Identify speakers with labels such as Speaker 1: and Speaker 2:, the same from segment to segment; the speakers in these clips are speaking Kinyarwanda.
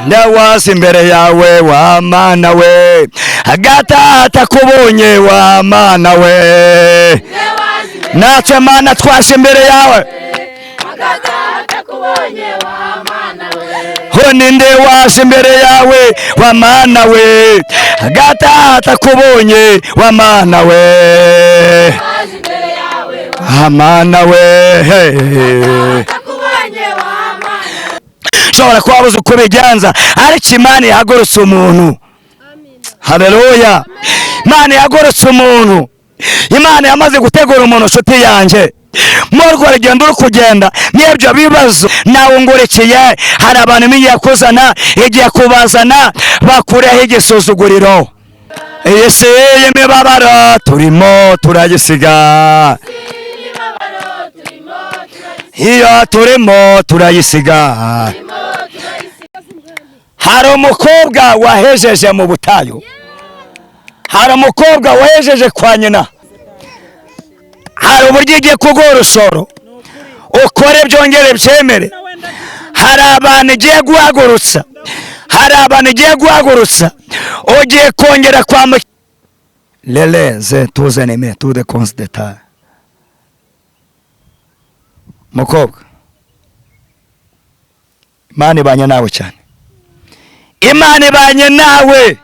Speaker 1: Ndawaza imbere yawe wa Mana we, agatata kubonye wa Mana we. Natwe Mana twaje imbere yawe, ho ninde waje imbere yawe wa Mana we, agatata kubonye wa Mana we, Mana we. Ushobora kuba wabuze uko ubigenza, ariko Imana ihagurutse umuntu. Haleluya! Imana ihagurutse umuntu. Imana yamaze gutegura umuntu, nshuti yanjye. Muri urwo rugendo uri kugenda n'ibyo bibazo nawe ngurikiye, hari abantu igiye kuzana, igiye kubazana bakureho igisuzuguriro. Iyi si y'imibabaro turimo turayisiga, iyo turimo turayisiga. Hari umukobwa wahejeje mu butayu, hari umukobwa wahejeje kwa nyina. Hari uburyo igiye kuguha urusoro ukore byongere byemere. Hari abantu igiye guhagurutsa, hari abantu igiye guhagurutsa, ugiye kongera kwambuka. Lele ze tuzeneme tude konsideta. Mukobwa, Imana ibanye nawe cyane, Imana ibanye nawe.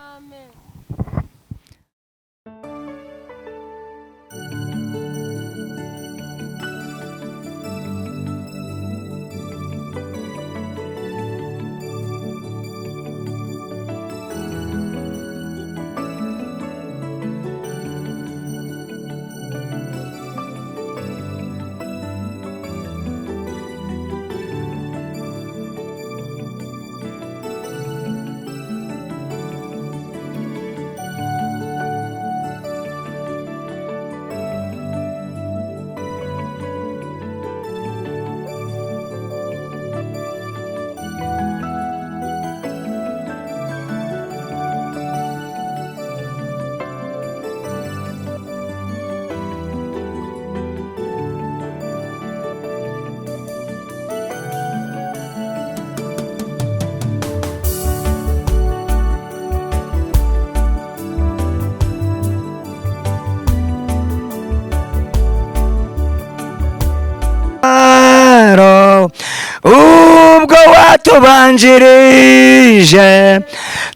Speaker 1: Ubwo watubanjirije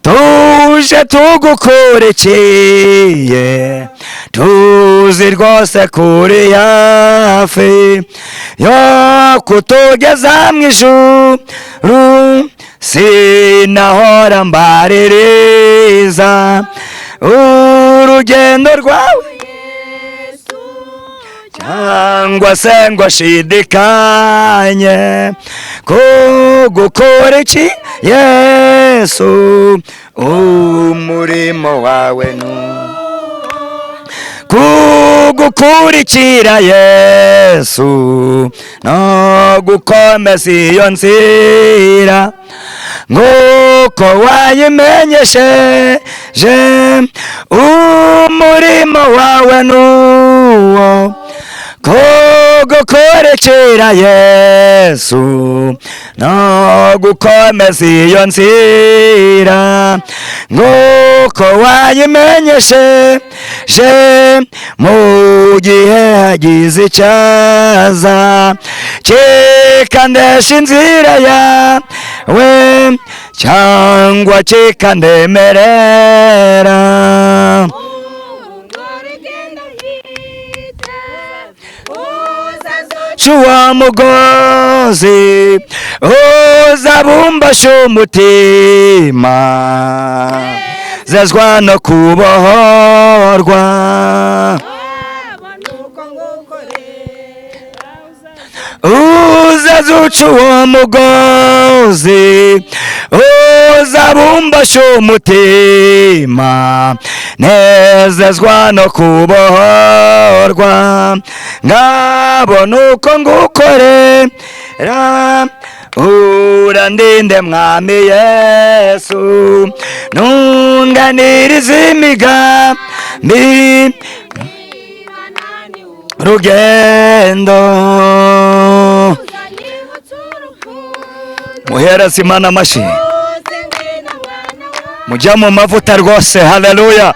Speaker 1: tuje tugukurikiye, tuzi rwose kuri hafi yo kutugeza mu ijuru. Sinahora mbaririza urugendo rwawe cyangwa se ngo shidikanye kugukora iki Yesu, umurimo wawe kugukurikira Yesu no gukomeza iyo nzira nk'uko wayimenyesheje. Umurimo wawe nuwo kugukurikira Yesu no gukomeza iyo nzira nk'uko wayimenyesheje. Mu gihe hagize icyaza kikandesha inzira yawe cyangwa kikandemerera, cuwa mugozi uzabumbasha umutima zezwa no kubohorwa. Uzazuca uwo mugozi uzabumbasha umutima nezezwa no kubohorwa, ngabona uko ngukorera. Urandinde Mwami Yesu, ntunganirize imigambi rugendo. Muhereze Imana amashyi. Mujya mu mavuta rwose. Haleluya,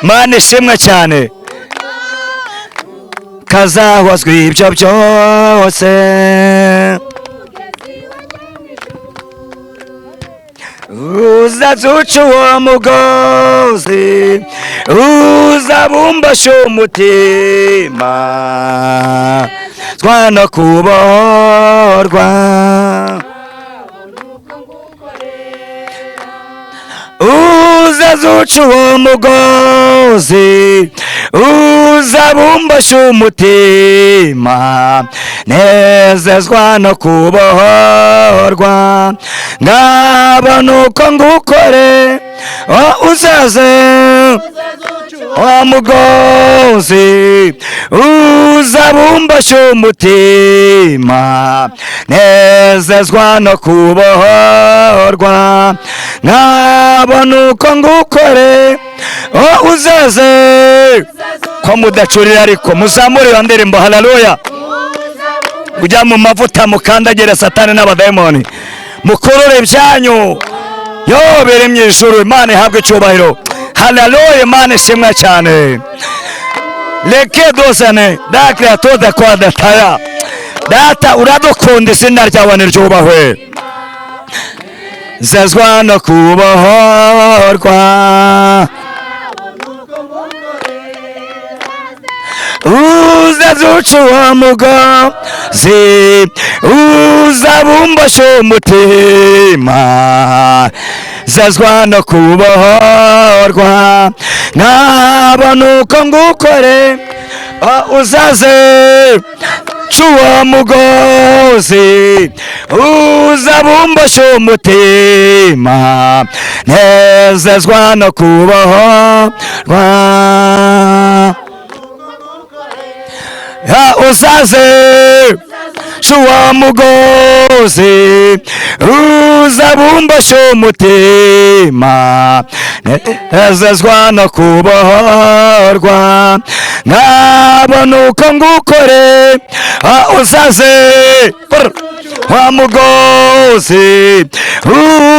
Speaker 1: Mana ishimwe cyane. Kazahozwa ibyo byose, uzazuca uwo mugozi, uzabumbasha umutima twana kubohorwa. Uzazuca uwo mugozi, uzabumbasha umutima, nezezwa no kubohorwa, ngabona uko ngukore. Uzaze wa mugozi, uzabumbasha umutima, nezezwa no kubohorwa, nkabona uko ngukore. Uzaze ko mudacurira, ariko muzamure iyo ndirimbo. Haleluya. Ujya mu mavuta, mukandagire satani n'abadayimoni, mukurure ibyanyu yo biri mu ijuru. Imana ihabwe icyubahiro. Haleluya, Imana ishimwe cyane. Leke dozane dakira toda kwa dataya. Data uradukunda, izina ryawe niryubahwe. Zezwa no kubohorwa, uzazuca uwo mugozi, uzabumbasha umutima, zezwa no kubohorwa, nkabona uko ngukore. Uzaze uwo mugozi, uzabumbasha umutima, nezezwa no kubohorwa. Uzaze uwo mugozi, uzabumbasha umutima, nezezwa no kubohorwa, nkabona uko ngukore. Uzaze wa mugozi,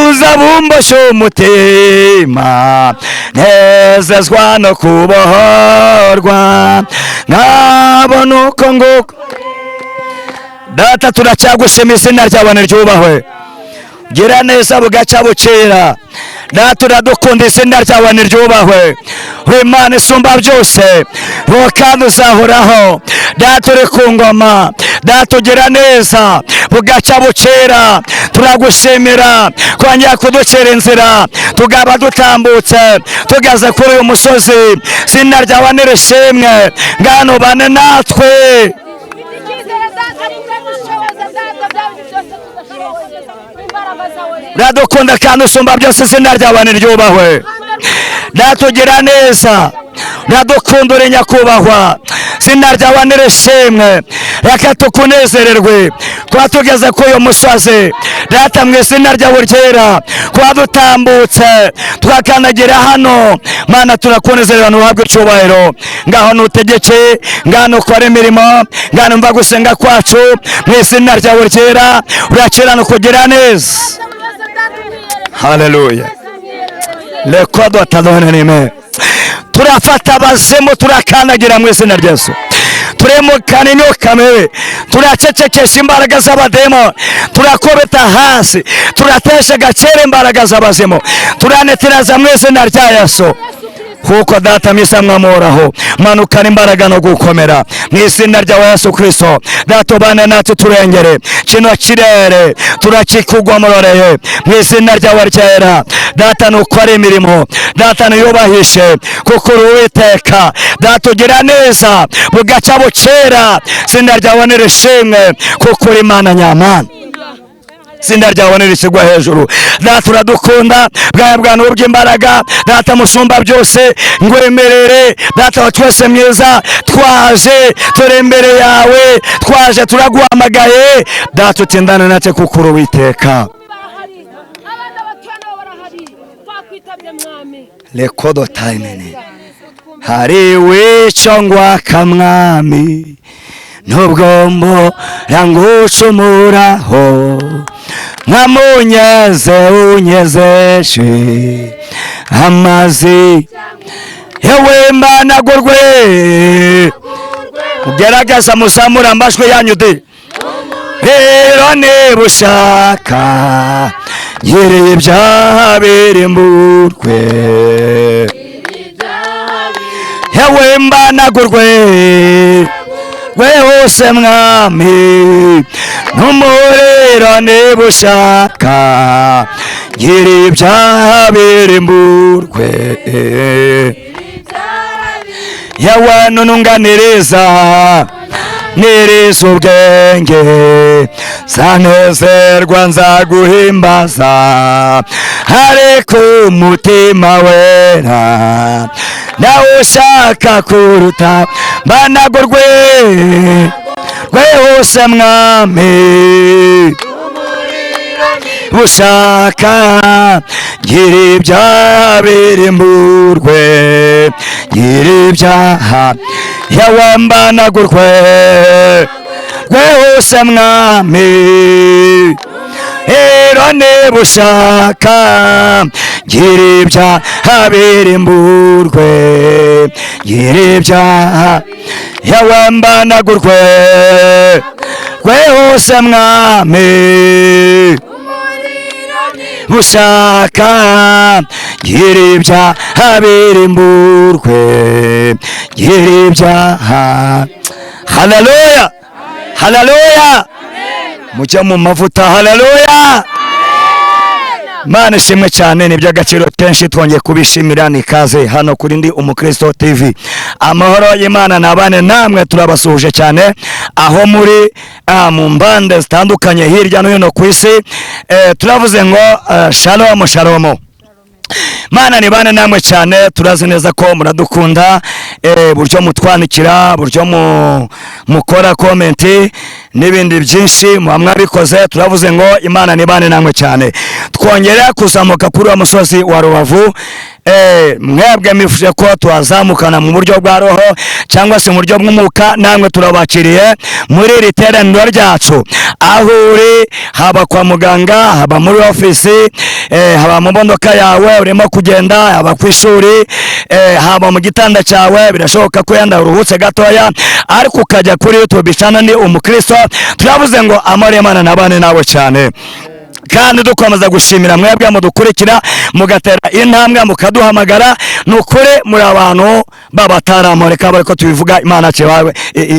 Speaker 1: uzabumbasha umutima, nezezwa no kubohorwa, nkabona uko ngukore. Data turacyagushima, izina ryawe niryubahwe. Gira neza bugaca bukera. Data uradukunda, izina ryawe niryubahwe. Imana isumba byose, wowe kandi uzahoraho. Data uri ku ngoma, Data ugira neza bugaca bukera. Turagushimira kongera kuducira inzira, tugaba dutambutse tugeze kuri uyu musozi. Izina ryawe nirishimwe, ngano bane natwe. Uradukunda kandi usumba byose, izina ryawe niryubahwe. Data ugira neza, uradukunda uri nyakubahwa, izina ryawe nirishimwe. Reka tukunezererwe kuba tugeze kuri uyu musozi. Data mu izina ryawe ryera, kuba dutambutse tugakandagira hano, Mana turakunezererwa, ntuhabwe icyubahiro. Ngaho nutegeke, ngaho ukore imirimo, ngaho mva gusenga kwacu mu izina ryawe ryera. Urakirana kugira neza. Haleluya. Lekodo tadonenime. Turafata abazimu turakandagira mu izina rya Yesu. Turemukana imyuka mibi, turacecekesha imbaraga z'abademo, turakobeta hasi, turatesha agaciro imbaraga z'abazimu, turaneteraza mu izina rya Yesu. Kuko Data mwiza mwamuhoraho, manukana imbaraga no gukomera mu izina rya Yesu Kristo. Data ubane natwe, turengere kino kirere, turakikugomororeye mu izina ryawe ryera. Data nukora imirimo, Data niyubahishe, kuko uri Uwiteka. Data ugira neza bugaca bukera, izina ryawe nirishimwe, kuko uri Imana nyamana, izina ryawe nirishyirwa hejuru. Data uradukunda bwaya bwantu bw'imbaraga. Data musumba byose, ngwemerere Data wa twese mwiza, twaje turi imbere yawe, twaje turaguhamagaye. Data utindane natwe, kuko uri Uwiteka. Lekodo tayimene hari wico ngwaka mwami, nubwo mbora ngucumuraho, Nkamunyeze unyezeshe amazi yewe mbanagurwe. Mugerageza muzamura amajwi yanyu de. Rero niba ushaka yereye ibyaha birimburwe, yewe mbanagurwe rwehuse mwami, n'umuriro niba ushaka yereye ibyaha birimburwe, yewe nununganiriza niriza ubwenge, zanezerwa nzaguhimbaza, ariko umutima wera nawe ushaka kuruta, mbanagurwe rwehuse mwami, bushaka ngira ibyaha birimburwe, ngira ibyaha yawe mbanagurwe rwehuse mwami, rero niba ushaka ngira ibyaha birimburwe, ngira ibyaha yawe mbanagurwe rwehuse mwami, bushaka ngira ibyaha birimburwe, ngira ibyaha. Haleluya, haleluya, mujye mu mavuta. Haleluya, Mana ishimwe cyane, ni iby'agaciro kenshi twongeye kubishimira. Ni ikaze hano kuri Ndi Umukristo TV. Amahoro y'Imana nabane namwe, turabasuhuje cyane aho muri mu mbande zitandukanye hirya no hino ku isi. Turavuze ngo shalom shalom. Mana nibane namwe cyane, turazi neza ko muradukunda, buryo mutwandikira, buryo mukora comment n'ibindi byinshi muba mwabikoze. Turavuze ngo Imana nibane namwe cyane. Twongera kuzamuka kuri wa musozi wa Rubavu. Mwebwe mwifuje ko twazamukana mu buryo bwa roho cyangwa se mu buryo bw'umwuka, namwe turabakiriye muri iri teraniro ryacu. Aho uri, haba kwa muganga, haba muri ofisi, haba mu modoka yawe urimo kugenda, haba ku ishuri, haba mu gitanda cyawe, birashoboka ko yenda uruhutse gatoya ariko ukajya kuri YouTube channel Ni Umukristo. Turavuze ngo amahoro y'Imana nabane nawe cyane, kandi dukomeza gushimira mwebwe mudukurikira, mugatera intambwe, mukaduhamagara. Ni ukuri muri abantu b'abataramu, reka bari ko tubivuga. Imana bawe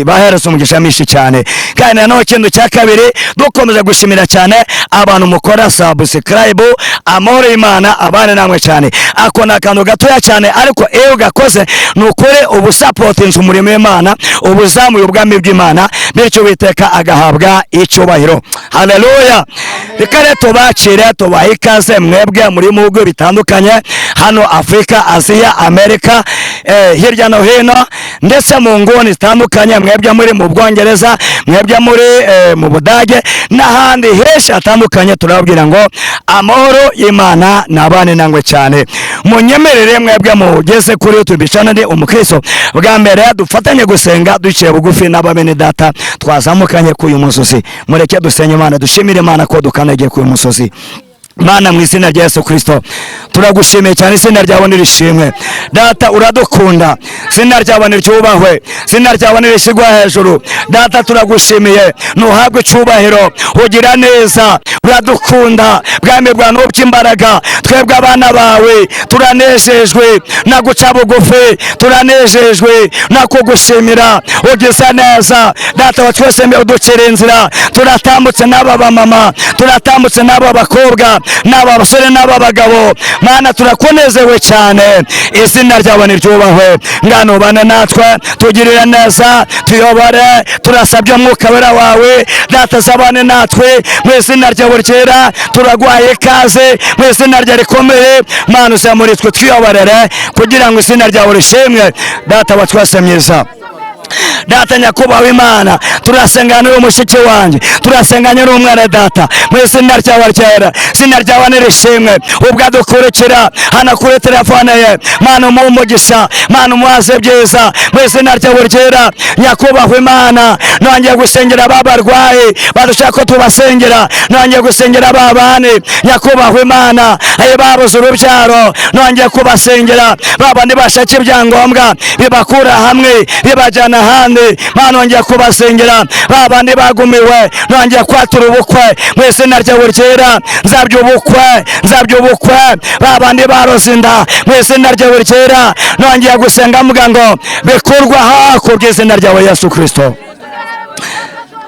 Speaker 1: bahereza umugisha mwinshi cyane. Kandi nanone ikintu cya kabiri, dukomeza gushimira cyane abantu mukora subscribe. Amahoro y'Imana abane namwe cyane. Ako ni akantu gatoya cyane, ariko iyo ugakoze ni ukuri ubu supportinze umurimo w'Imana, ubu uzamuye ubwami bw'Imana, bityo Uwiteka agahabwa icyubahiro. Haleluya. Reka rero tubakire, tubahe ikaze mwebwe muri mu bihugu bitandukanye hano Afurika, Aziya, Amerika, hirya no hino, ndetse mu nguni zitandukanye, mwebwe muri mu Bwongereza, mwebwe muri mu Budage n'ahandi henshi hatandukanye. Turababwira ngo amahoro y'Imana nabane nangwe cyane. Munyemerere mwebwe mugeze kuri YouTube channel Ndi Umukristo bwa mbere, dufatanye gusenga duciye bugufi n'abamene data twazamukanye kuri uyu musozi. Mureke dusenye Imana, dushimire Imana ko dukandagiye kuri uyu musozi. Mana, mu izina rya Yesu Kristo, turagushimiye cyane, izina ryawe nirishimwe. Data, uradukunda, izina ryawe niryubahwe, izina ryawe nirishyirwa hejuru. Data, turagushimiye, ntuhabwe icyubahiro, ugira neza, uradukunda. Bwami bwa imbaraga, twebwe abana bawe turanejejwe na guca bugufi, turanejejwe na kugushimira, ugize neza. Data wa twese, uducira inzira, turatambutse n'aba bamama, turatambutse n'aba bakobwa, n'aba basore, n'aba bagabo. Mana, turakunezewe cyane, izina ryawe niryubahwe. Ngano bane natwe, tugirire neza, tuyobore. Turasabye umwuka wera wawe, Data, zabane natwe mu izina ryawe ryera. Turaguhaye ikaze mu izina rye rikomeye. Mana, uze muri twe, tuyoborere kugira ngo izina ryawe rishimwe. Data wa twese mwiza. Data nyakubahwa Imana, turasengana n'uyu mushiki wanjye, turasenganye n'umwana data, mu izina ryawe ryera, izina ryawe nirishimwe. Ubwo adukurikira hano kuri telefone ye, Mana umuhe umugisha, Mana umuhaze byiza, mu izina ryawe ryera. Nyakubahwa Imana, nongeye gusengera ba barwayi badushaka ko tubasengera, nongeye gusengera ba bane, nyakubahwa Imana, ayo babuze urubyaro, nongeye kubasengera ba bandi bashaka ibyangombwa bibakura hamwe bibajyana ahandi, Mana nongeye kubasengera ba bandi bagumiwe, nongeye kwatura ubukwe mu izina ryawe ryera, nzabya ubukwe, nzabya ubukwe, ba bandi baroze inda mu izina ryawe ryera, nongeye gusenga mvuga ngo bikurwa hakurya izina ryawe Yesu Kristo.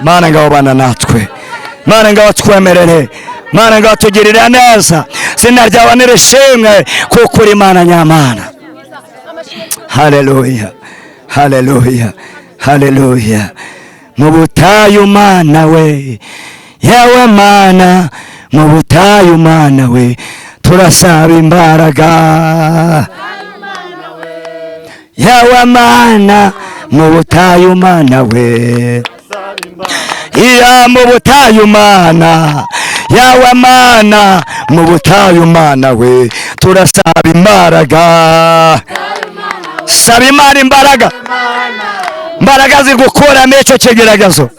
Speaker 1: Mana ngaho bana natwe, Mana ngaho twemerere, Mana ngaho tugirira neza, izina ryawe nirishimwe kuko uri Imana nyamana. Haleluya, haleluya, haleluya. Mu butayu Mana we, yewe Mana, mu butayu Mana we, turasaba imbaraga. Yewe Mana, mu butayu Mana we, iya mu butayu Mana, yawe Mana, mu butayu Mana we, turasaba imbaraga. Saba Imana imbaraga, imbaraga zigukuramo icyo kigeragezo.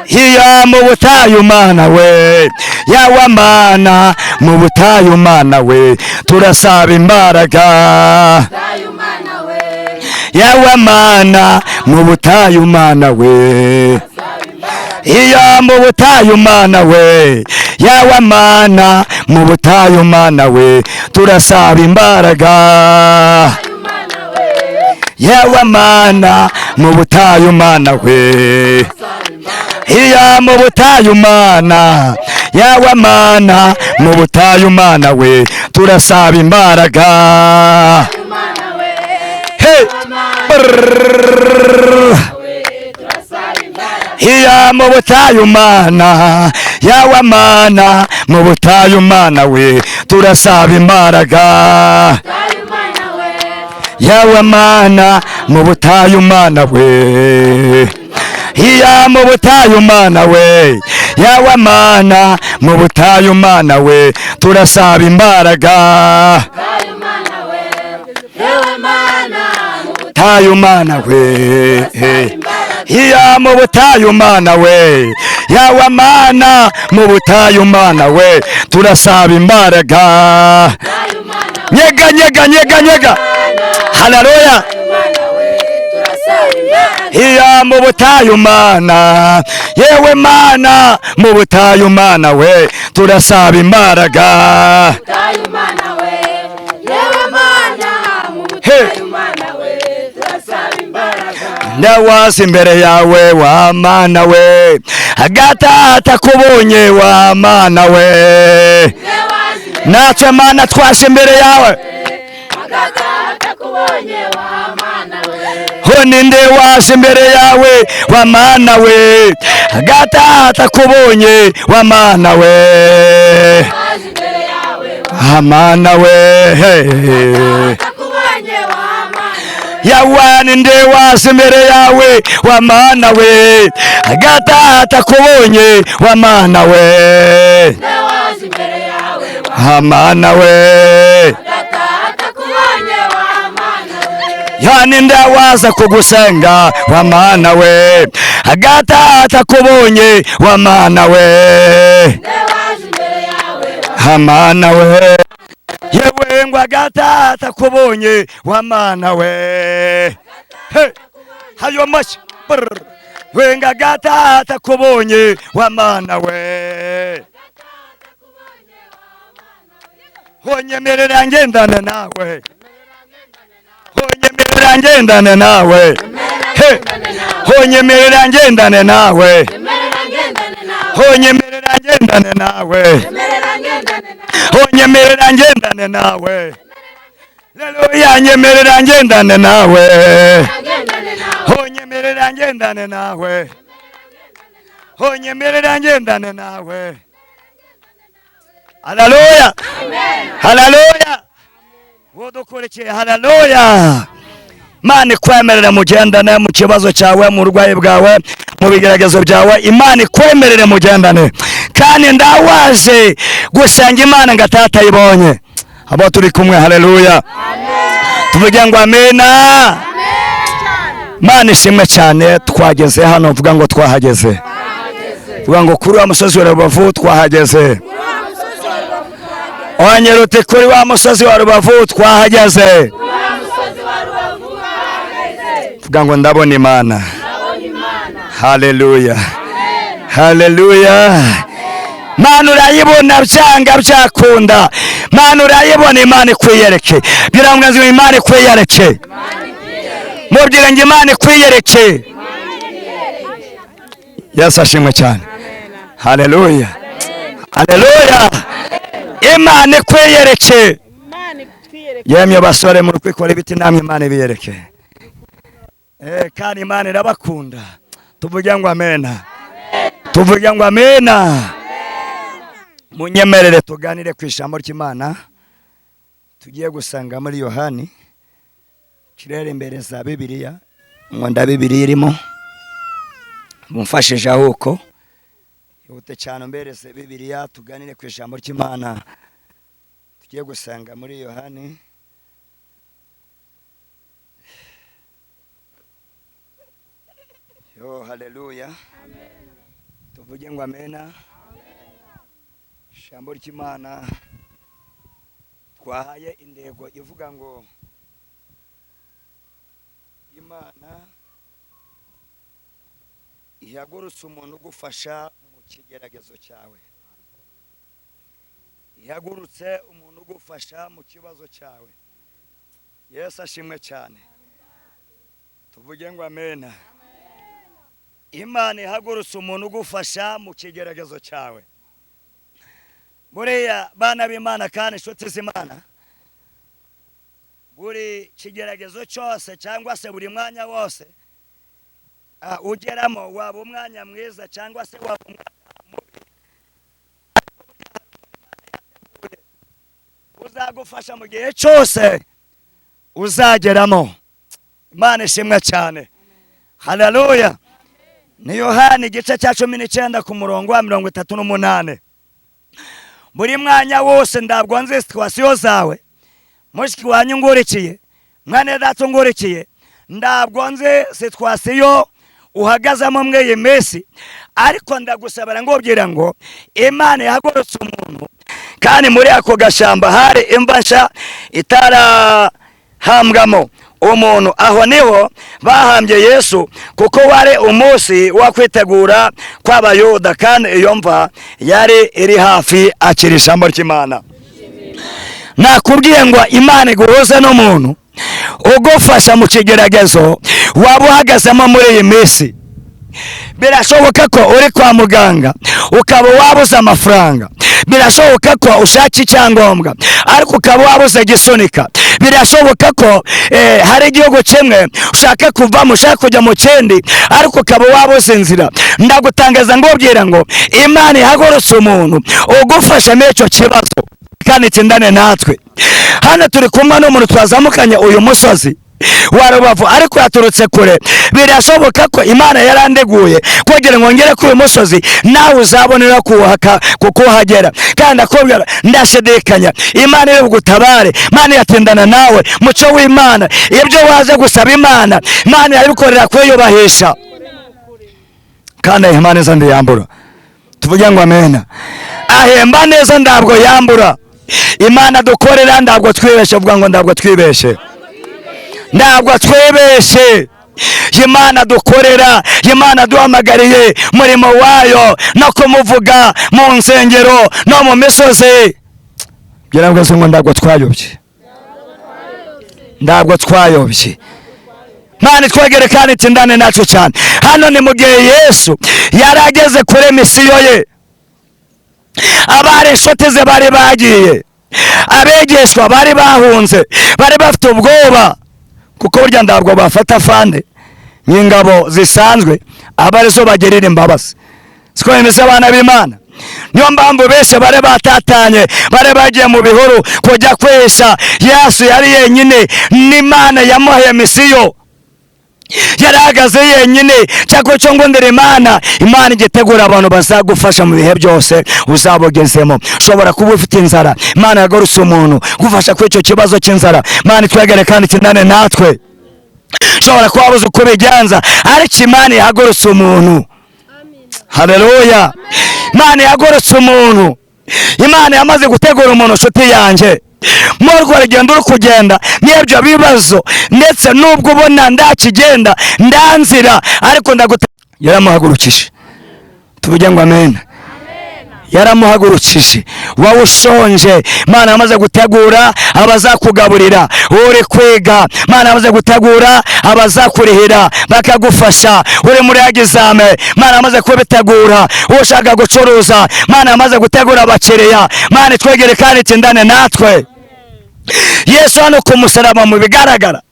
Speaker 1: Iya mu butayu Mana we, yawe Mana, mu butayu Mana we, turasaba imbaraga. Yawe Mana, mu butayu Mana we, iya mu butayu Mana we, yawe Mana, mu butayu Mana we, turasaba imbaraga. Yawe Mana, mu butayu Mana we, iya mu butayu Mana, yawe Mana, mu butayu Mana we, turasaba imbaraga. Hey! Iya mu butayu Mana, yawe Mana, mu butayu Mana we, turasaba imbaraga. Yawe Mana, mu butayu Mana we, iya mu butayu Mana we, yawe Mana, mu butayu Mana we, turasaba imbaraga. Butayu Mana we, iya mu butayu Mana we, yawe Mana, mu butayu Mana we, turasaba imbaraga. Nyega nyega nyega nyega. Haleluya. Iya mu butayu Mana, yewe Mana, mu butayu Mana we, turasaba imbaraga. Ndawazi imbere yawe wa Mana we, agatata kubonye wa Mana we, natwe Mana twashe imbere yawe. Ninde waje imbere yawe wa Mana we, agatata kubonye wa Mana we, Mana we, yawa ninde waje imbere yawe wa Mana we, agatata kubonye wa Mana we, Mana we, yani ndawaza kugusenga wa Mana we, agatata kubonye wa Mana we, Mana we, yewe ngo agatata kubonye wa Mana we. Hey, hayo mashi wenga agatata kubonye wa Mana we, honyemerera ngendana nawe, honyemerera ngendane nawe, honyemerera ngendane nawe, honyemerera ngendane nawe, honyemerera ngendane nawe, haleluya, nyemerera ngendane nawe, honyemerera ngendane nawe, honyemerera ngendane nawe. Haleluya, haleluya, wodukurikire. Haleluya. Imana ikwemerere mugendane mu kibazo cyawe, mu burwayi bwawe, mu bigeragezo byawe. Imana ikwemerere mugendane. Kandi ndawaje gusenga Imana ngo atatayibonye. Abo turi kumwe, haleluya, tuvuge ngo amena. Imana ishimwe cyane. Twageze hano, vuga ngo twahageze. Vuga ngo kuri wa musozi wa Rubavu twahageze. Ongera uti kuri wa musozi wa Rubavu twahageze. Vuga ngo ndabona Imana. Haleluya, haleluya. Mana urayibona byanga byakunda. Mana urayibona. Imana ikwiyereke. Bwira ngo Imana ikwiyereke. Mubwire ngo Imana ikwiyereke. Yesu ashimwe cyane. Haleluya, haleluya. Imana ikwiyereke. Yemwe basore muri kwikora ibiti, namwe Imana ibiyereke. Kandi Imana irabakunda. Tuvuge ngo amena. Tuvuge ngo amena. Munyemerere tuganire ku ijambo ry'Imana tugiye gusanga muri Yohani. Kirere imbere za Bibiliya, ngo nda Bibiliya irimo, mumfashije ahuko ihute cyane mbereze Bibiliya, tuganire ku ijambo ry'Imana tugiye gusanga muri Yohani. Yo, haleluya, tuvuge ngo amena. Ijambo ry'Imana twahaye intego ivuga ngo Imana ihagurutse umuntu ugufasha mu kigeragezo cyawe, ihagurutse umuntu ugufasha mu kibazo cyawe. Yesu ashimwe cyane. Tuvuge ngo amena. Imana ihagurutse umuntu ugufasha mu kigeragezo cyawe. Buriya bana b'Imana kandi inshuti z'Imana, buri kigeragezo cyose cyangwa se buri mwanya wose ugeramo, waba umwanya mwiza cyangwa se waba umwanya mubi, uzagufasha mu gihe cyose uzageramo. Imana ishimwe cyane. Haleluya. Ni Yohana igice cya 19 ku murongo wa 38. Buri mwanya wose ndabwo nzi situwasiyo zawe, mushiki wanyu ngurikiye, mwana data ngurikiye, ndabwo nzi situwasiyo uhagazemo mwe iyi minsi, ariko ndagusabara ngubwira ngo Imana ihagurutse umuntu. Kandi muri ako gashamba hari imva nshya itarahambwamo umuntu. Aho niho bahambye Yesu, kuko wari umunsi wo kwitegura kw'Abayuda, kandi iyo mva yari iri hafi. Akira ijambo ry'Imana. Nakubwiye ngo Imana iguhuze n'umuntu ugufasha mu kigeragezo waba uhagazemo muri iyi minsi. Birashoboka ko uri kwa muganga ukaba wabuze amafaranga, birashoboka ko ushaka icyangombwa ariko ukaba wabuze gisunika, birashoboka ko hari igihugu kimwe ushaka kuvamo ushaka kujya mu kindi ariko ukaba wabuze inzira. Ndagutangaza ngubwira ngo Imana ihagurutse umuntu ugufasha muri icyo kibazo. Kandi itindane natwe. Hano turi kumwe n'umuntu twazamukanye uyu musozi wa Rubavu ariko yaturutse kure. Birashoboka ko Imana yarandeguye kugira ngo ngere kuri uyu musozi, nawe uzabonera kukuhagera. Kandi akubwira ndashidikanya, Imana iri bugutabare, Imana yatindana nawe. Muco w'Imana, ibyo waje gusaba Imana, Imana yabikorera kwiyubahisha. Kandi ahemba neza ndiyambura. Tuvuge ngo amena. Ahemba neza ndabwo yambura. Imana dukorera ndabwo twibeshe. Vuga ngo ndabwo twibeshe. Ntabwo twibeshe. Imana dukorera, Imana duhamagariye murimo wayo no kumuvuga mu nsengero no mu misozi. Byaravuze ngo ntabwo twayobye, ntabwo twayobye. Imana itwegere kandi itindane nacu cyane. Hano ni mu gihe Yesu yarageze kuri misiyo ye, abari inshuti ze bari bagiye, abigishwa bari bahunze, bari bafite ubwoba, kuko burya ntabwo bafata fande n'ingabo zisanzwe aba arizo bagirira imbabazi. Siko bimeze abana b'Imana. Niyo mpamvu benshi bari batatanye, bari bagiye mu bihuru kujya kwihisha. Yesu yari yenyine n'Imana yamuhaye mission, yarahagaze yenyine. Cyakora cyo ngo ndere Imana, Imana igitegura abantu bazagufasha mu bihe byose uzaba ugezemo. Ushobora kuba ufite inzara, Imana yagoruse umuntu gufasha kuri icyo kibazo cy'inzara. Imana itwegere kandi ikinane natwe. Ushobora kuba wabuze uko ubigenza, ariko Imana ihagurutse umuntu. Haleluya! Imana ihagurutse umuntu. Imana yamaze gutegura umuntu, nshuti yanjye. Muri urwo rugendo uri kugenda n'ibyo bibazo, ndetse n'ubwo ubona ndakigenda ndanzira, ariko ndaguta. Yaramuhagurukije, tuvuge ngo amen. Yaramuhagurukije. Wowe ushonje, Imana yamaze gutegura abazakugaburira. Uri kwiga, Imana yamaze gutegura abazakurihira bakagufasha. Uri muri exam, Imana yamaze kubitegura. Ushaka gucuruza, Imana yamaze gutegura abakiriya. Imana itwegere kandi itindane natwe. Yesu hano ku musaraba, mu bigaragara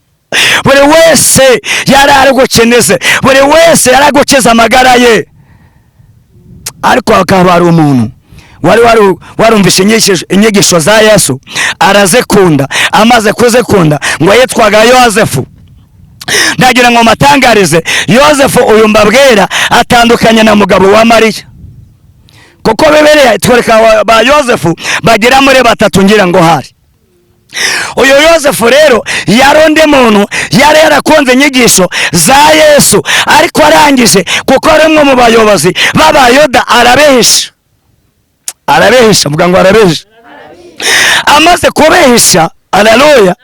Speaker 1: buri wese yari ari gukinize, buri wese yari gukiza amagara ye, ariko hakaba hari umuntu wari warumvishe inyigisho za Yesu arazikunda. Amaze kuzikunda, ngo yitwaga Yosefu. Ndagira ngo matangarize, Yosefu uyu mbabwira atandukanye na mugabo wa Mariya, kuko Bibiliya itwereka ba Yosefu bagera muri batatu. Ngira ngo hari uyu Yosefu rero yari undi muntu yari yarakunze inyigisho za Yesu, ariko arangije, kuko ari umwe mu bayobozi b'Abayuda, arabihisha. Arabihisha, mvuga ngo arabihisha. Amaze kubihisha, aleluya,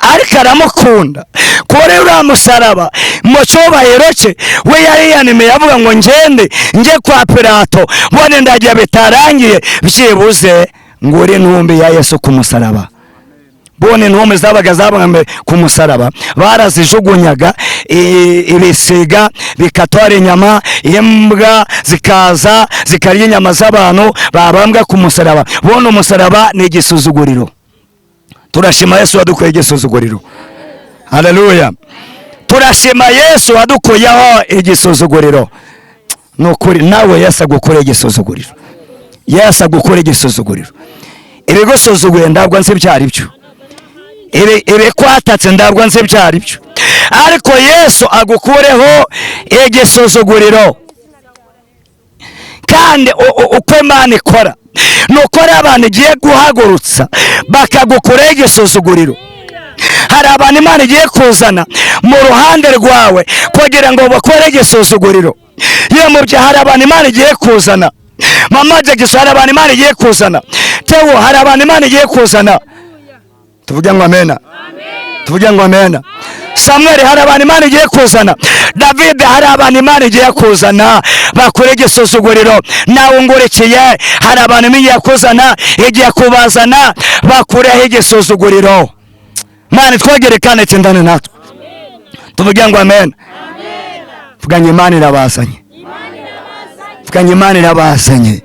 Speaker 1: ariko aramukunda. Kuri uriya musaraba mu cyubahiro cye, we yari yanimeye avuga ngo ngende njye kwa Pilato, mbone ndagiye bitarangiye, byibuze ngo uri intumbi ya Yesu ku musaraba. Bone intumbi zabaga zabambwe ku musaraba barazijugunyaga, ibisiga bikatora inyama, imbwa zikaza zikarya inyama z'abantu babambwa ku musaraba. Bone umusaraba ni igisuzuguriro. Turashima Yesu wadukuye igisuzuguriro. Haleluya! Turashima Yesu wadukuyeho igisuzuguriro. Ni ukuri, nawe Yesu agukure igisuzuguriro. Yesu agukure igisuzuguriro. Ibigusuzuguye ntabwo nzi ibyo ari byo, ibikwatatse ntabwo nzi ibyo ari byo, ariko Yesu agukureho igisuzuguriro. Kandi uko Imana ikora ni uko ari abantu igiye guhagurutsa bakagukuraho igisuzuguriro. Hari abantu Imana igiye kuzana mu ruhande rwawe kugira ngo bakore igisuzuguriro. Yewe mubyeyi, hari abantu Imana igiye kuzana. Mama Jagiso, hari abantu Imana igiye kuzana. Tewo, hari abantu Imana igiye kuzana. Tuvuge ngo amena. Tuvuge ngo amena. Samuel, hari abantu Imana igiye kuzana. David, hari abantu Imana igiye kuzana bakore igisuzuguriro. Nawe ungurikiye, hari abantu Imana igiye kuzana, igiye kubazana bakureho igisuzuguriro. Imana itwegere kandi itindane natwe. Tuvuge ngo amen. Vuga ngo Imana irabazanye. Vuga ngo Imana irabazanye.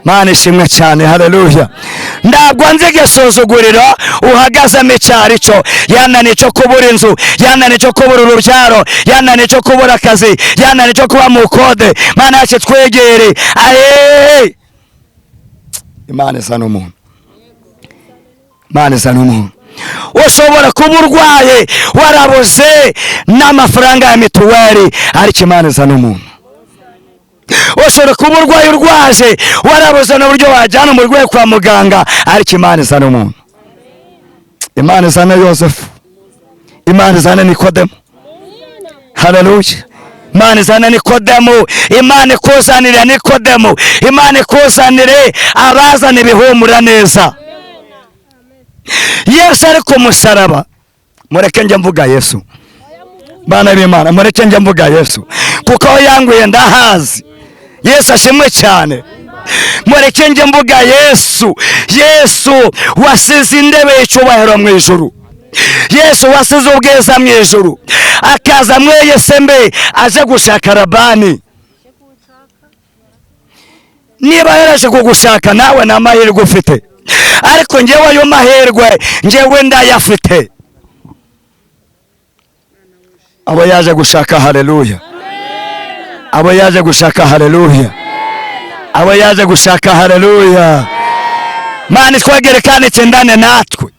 Speaker 1: Imana ishimwe cyane. Haleluya! Ntabwo nzi igisuzuguriro uhagazemo icyo ari cyo. Yananiye icyo kubura inzu, yananiye icyo kubura urubyaro, yananiye icyo kubura akazi, yananiye icyo kuba mu kode. Mana yacu, twegere. Ayeee, Imana isa n'umuntu, Imana isa n'umuntu. Ushobora kuba urwaye, warabuze n'amafaranga ya mituweli, ariko Imana isa n'umuntu. Ushobora kuba urwaye, urwaje, warabuze n'uburyo wajyana umurwayi kwa muganga, ariko Imana isa n'umuntu. Imana izana Yosefu, Imana izana Nikodemu. Haleluya! Imana izana Nikodemu. Imana ikuzanire Nikodemu. Imana ikuzanire abazana ibihumura neza. Yesu ari ku musaraba, mureke njye mvuga Yesu, bana b'Imana, mureke njye mvuga Yesu, kuko aho yanguye ndahazi. Yesu ashimwe cyane. Mureke njye mvuga Yesu. Yesu wasize intebe y'icyubahiro mu ijuru, Yesu wasize ubwiza mu ijuru, akaza mwe aje gushaka Labani. Niba yaraje kugushaka, nawe ni amahirwe ufite, ariko njyewe ayo mahirwe njyewe ndayafite. Abo yaje gushaka, haleluya! Abo yaje gushaka, haleluya! Abo yaje gushaka, haleluya. Mana twegere kandi tsindane natwe.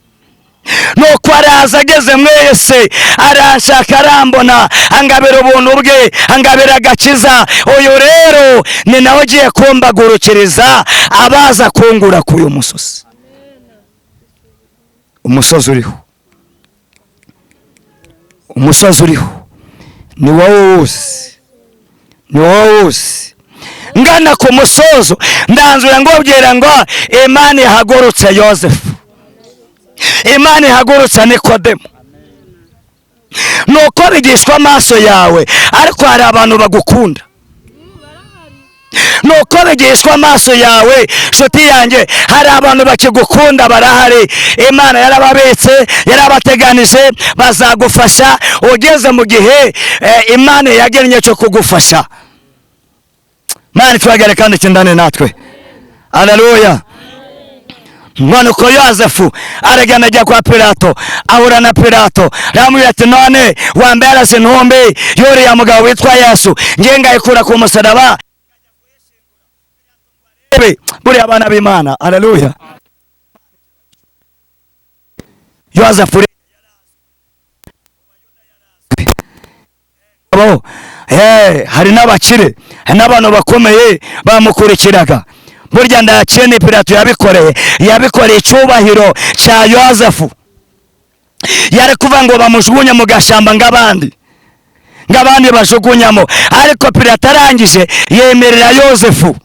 Speaker 1: Nuko araza ageze mwese aranshaka, arambona, angabira ubuntu bwe, angabira agakiza. Uyu rero ni nawe ugiye kumbagurukiriza abaza kungura k'uyu musozi. Umusozi uriho, umusozi uriho ni wowe uwuzi, ni wowe uwuzi. Ngana ku musozo, ndanzura ngubwira ngo Imana ihagurutse Yosefu, Imana ihagurutse Nikodemu. Nuko bigishwa amaso yawe, ariko hari abantu bagukunda. Nuko bigishwa amaso yawe, nshuti yanjye, hari abantu bakigukunda, barahari. Imana yarababitse, yarabateganije, bazagufasha ugeze mu gihe Imana yagennye cyo kugufasha. Imana itwagere kandi ikindane natwe. Haleluya. Nuko Yosefu aragenda ajya kwa Pilato, ahura na Pilato, aramubwira ati none wamberase intumbi y'uriya mugabo witwa Yesu, ngiye ngayikura ku musaraba. Buriya abana b'Imana, haleluya. Yosefu hari n'abakire, hari n'abantu bakomeye bamukurikiraga. Burya ndakene Pilato yabikoreye, yabikoreye icyubahiro cya Yosefu. Yari kuvuga ngo bamujugunye mu gashamba ng'abandi, ng'abandi bajugunyamo, ariko Pilato arangije yemerera Yosefu,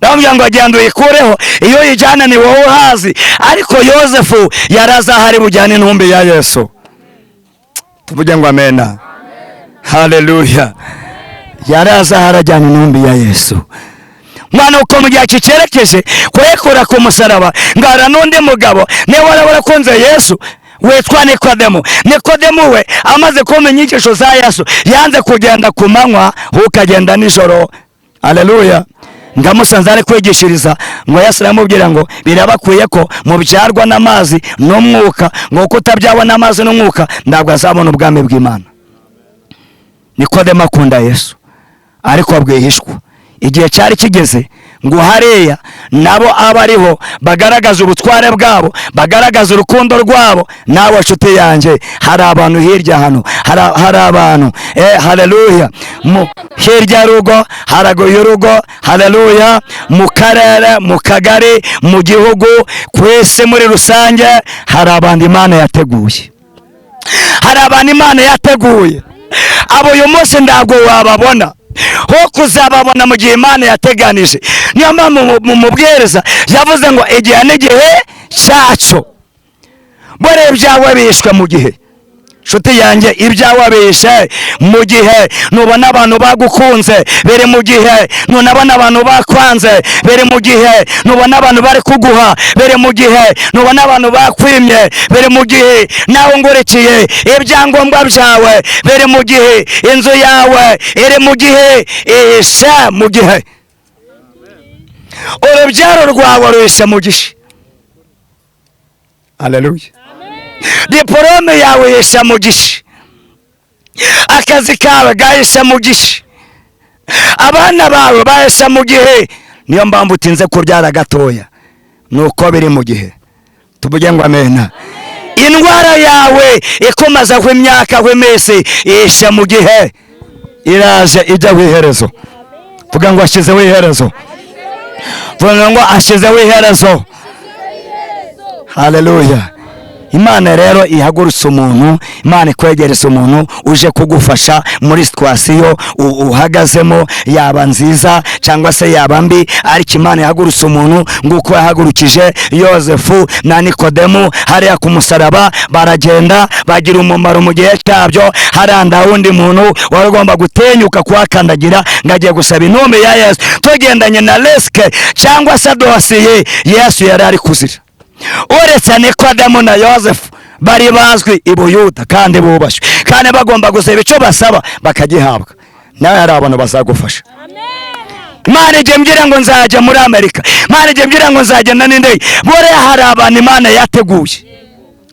Speaker 1: aramubwira ngo agenda uyikureho, iyo uyijyana ni wowe uhazi. Ariko Yosefu yaraza ahari bujyane intumbi ya Yesu. Tuvuge ngo amena. Haleluya. Yaraza ahari ajyana intumbi ya Yesu. Mwana uko mu gihe kicyerekeje kuyikura ku musaraba, ngara n'undi mugabo niba warakunze Yesu witwa Nikodemu. Nikodemu we amaze kumenya inyigisho za Yesu yanze kugenda ku manywa, ukagenda nijoro. Haleluya. Ngamusanze ari kwigishiriza, ngo Yesu aramubwira ngo birabakwiye ko mubyarwa n'amazi n'umwuka, ngo kutabyawe n'amazi n'umwuka ntabwo azabona ubwami bw'Imana. Nikodemu akunda Yesu ariko bwihishwa. Igihe cyari kigeze ngo hariya nabo abariho bagaragaza ubutware bwabo, bagaragaza urukundo rwabo. Nawe nshuti yanjye, hari abantu hirya hano, hari abantu, haleluya, hirya rugo, haraguye urugo, haleluya, mu karere, mu kagari, mu gihugu, ku isi muri rusange, hari abantu Imana yateguye. Hari abantu Imana yateguye. Abo uyu munsi ntabwo wababona, ho kuzababona mu gihe Imana yateganije. Niyo mpamvu mu mubwiriza yavuze ngo igihe n'igihe cyacyo. Bore ibyawe bishwe mu gihe, nshuti yanjye, ibyawe bishe mu gihe. Nubona abantu bagukunze biri mu gihe, nunabona abantu bakwanze biri mu gihe, nubona abantu bari kuguha biri mu gihe, nubona abantu bakwimye biri mu gihe, nawe ngurikiye ibyangombwa byawe biri mu gihe, inzu yawe iri mu gihe, isha mu gihe, urubyaro rwawe ruhisha mu gihe. Haleluya. Diporome yawe yesha mu gihe, akazi kawe gahisha mu gihe, abana bawe bahesha mu gihe. Niyo mpamvu utinze kubyara gatoya, nuko biri mu gihe. Tuvuge ngo amena. Indwara yawe ikomazaho imyaka iminsi yesha mu gihe, iraje ijya iherezo. Vuga ngo ashyizeho iherezo. Vuga ngo ashyizeho iherezo. Haleluya. Imana rero ihagurutse umuntu, Imana ikwegereza umuntu uje kugufasha muri situation uhagazemo, yaba nziza cyangwa se yaba mbi, ariko Imana ihagurutse umuntu nguko yahagurukije Yosefu na Nikodemu hariya ku musaraba, baragenda bagira umumaro mu gihe cyabyo. Hariya nta wundi muntu wari ugomba gutinyuka kuhakandagira ngo agiye gusaba intumbi ya Yesu. Tugendanye na risk cyangwa se dosiye Yesu yari ari kuzira. Uretse Nikodemu na Yosefu bari bazwi i Buyuda kandi bubashywe, kandi bagomba gusaba icyo basaba bakagihabwa. Nawe hari abantu bazagufasha. Imana igiye mbwira ngo nzajya muri Amerika, Imana igiye mbwira ngo nzagenda n'indege. Buriya hari abantu Imana yateguye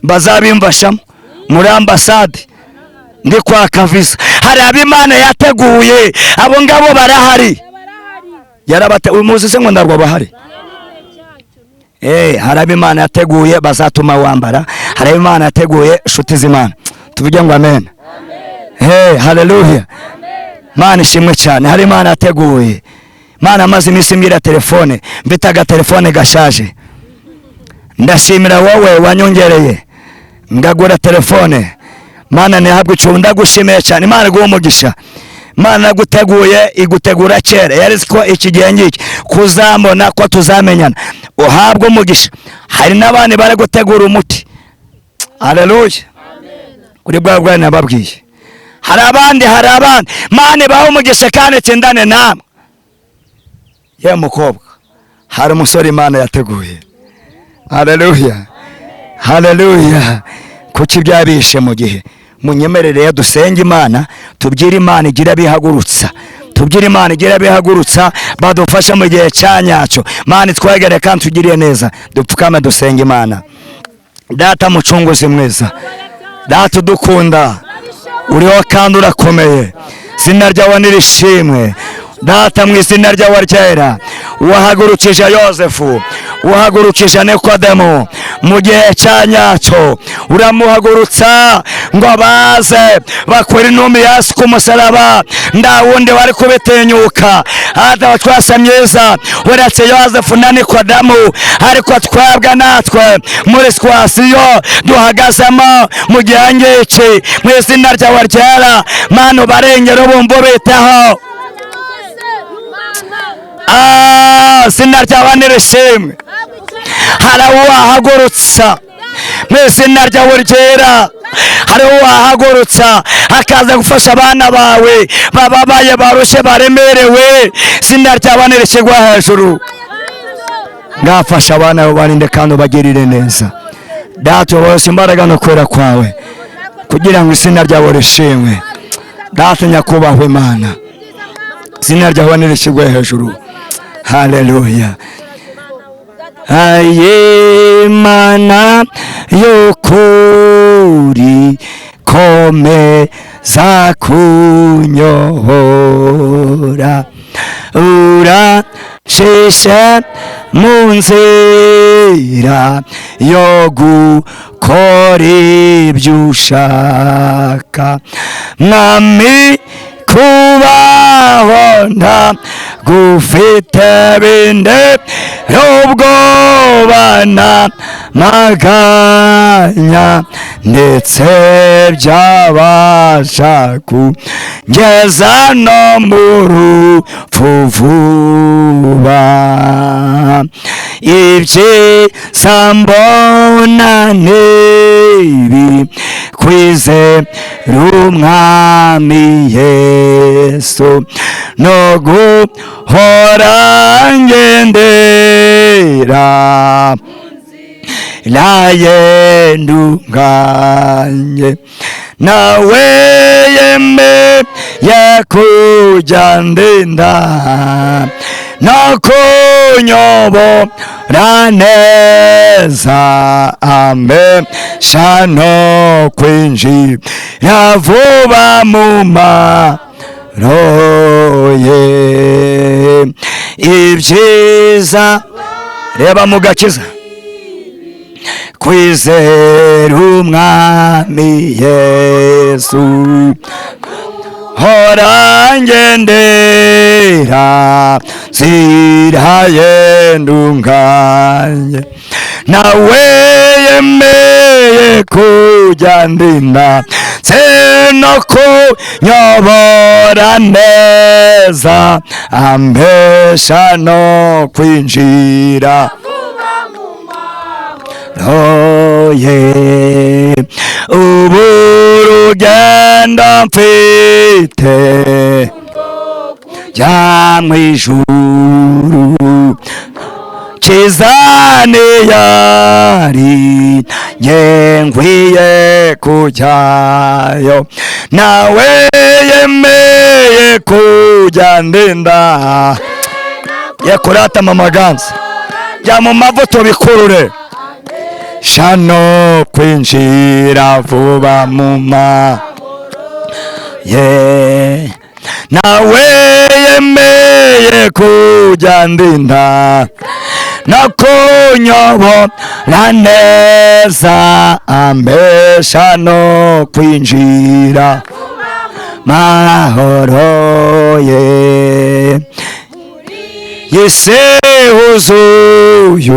Speaker 1: bazabimfashamo muri ambasade ndi kwaka visa. Hari abo Imana yateguye, abo ngabo barahari. Yarabate umuzi se ngo ndarwa bahari. Hari abo Imana yateguye bazatuma wambara, hari abo Imana yateguye, nshuti z'Imana. Tuvuge ngo amen. Haleluya. Mana ishimwe cyane. Hari Imana yateguye. Mana amaze iminsi mbwira telefone, mfite agatelefone gashaje. Ndashimira wowe wanyongereye ngagura telefone. Mana ntihabwe icumbi, ndagushimiye cyane. Imana iguhe umugisha. Imana yaguteguye igutegura kera, yari izi ko iki gihe ngiki kuzambona ko tuzamenyana. Uhabwe umugisha. Hari n'abandi bari gutegura umuti. Haleluya. Kuri bwa bwana nababwiye. Hari abandi, hari abandi. Mana ibahe umugisha kandi itsindane namwe. Ye mukobwa, hari umusore Imana yateguye. Haleluya. Haleluya. Kuki byabishe mu gihe? Munyemerere dusenge Imana, tubwire Imana igira bihagurutsa. Tubwire Imana igira bihagurutsa, badufasha mu gihe cya nyacyo. Mana itwegere kandi tugiriye neza. Dupfukame dusenge Imana. Data mucunguzi mwiza, Data udukunda, uriho kandi urakomeye, izina ryawe nirishimwe. Data mu izina ryawe ryera, wahagurukije Yozefu, wahagurukije Nikodemu mu gihe cya nyacyo, uramuhagurutsa ngo baze bakore intumbi Yesu ku musaraba. Nta wundi wari kubitinyuka. Adamu twese myiza uretse Yozefu na Nikodemu, ariko twebwe natwe muri situwasiyo duhagazemo mu gihe ngiki, mu izina ryawe ryera, Mana ubarengere ubumva ubitaho. Izina ryawe nirishimwe. Hari uwahagurutsa mu izina ryawe ryera, hari uwahagurutsa akaza gufasha abana bawe bababaye, barushye, baremerewe. Izina ryawe nirishyirwa hejuru. Ngafasha abana bawe, barinde kandi ubagirire neza. Data bose imbaraga no kwera kwawe, kugira ngo izina ryawe rishimwe. Data nyakubahwa Imana, izina ryawe nirishyirwe hejuru. Haleluya. Aye Mana y'ukuri, komeza kunyobora, uranshishe mu nzira yo gukora ibyo ushaka. Mwami kubaho ntagufite binde ubwoba n'amaganya, ndetse byabasha kungeza no mu rupfu vuba. Ibyiza mbona n'ibi, kwizera Umwami Yesu, no guhora ngendera layendunganye, nawe yemeye kujya ndinda no kunyobora neza, ambesha no kwinjira vuba mu maroye. Ibyiza reba mu gakiza, kwizera Umwami Yesu, hora ngendera nzira yendunganye, nawe yemeye kujya ndinda se no kunyobora neza, ambesha no kwinjira roye. Ubu rugendo mfite jya mu ijuru, kizane yari nge nkwiye kujyayo, nawe yemeye kujya ndinda. Yekurata mama ganza, jya mu mavuta bikurure shano kwinjira vuba mu ma ye. Nawe yemeye kujya ndinda no kunyobora neza, ambesha no kwinjira mahoro ye. Yese huzuye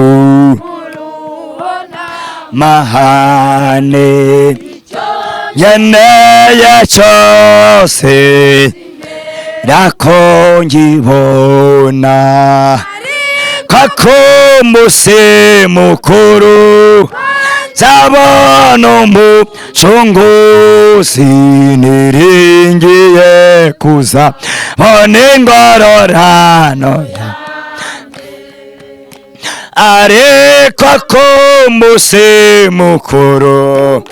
Speaker 1: mahane, nkeneye cyose rakongibona. Kako musi mukuru nzabona umucunguzi, niringiye kuza bona ingororano. Ariko ko musi mukuru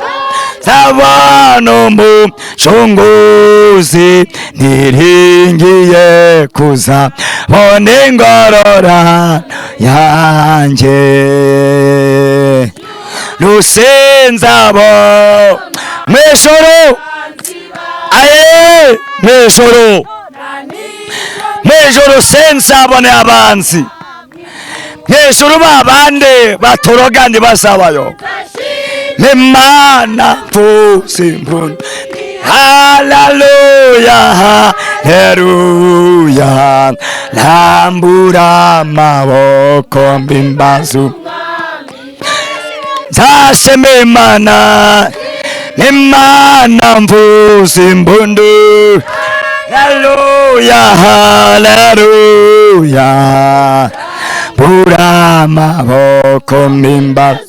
Speaker 1: nzabona umucunguzi, niringiye kuza bona ingororano yanjye. Rusenzabo mw'ijoro, aye, mw'ijoro, mw'ijoro senzabone abanzi mw'ijoro, babande batoroga ntibazabayo. Imana mvuze, haleluya, haleluya, rambura amaboko mbimbazu, nzashima Imana, Imana mvuze impundu, haleluya, haleluya, bura amaboko mbimbazu,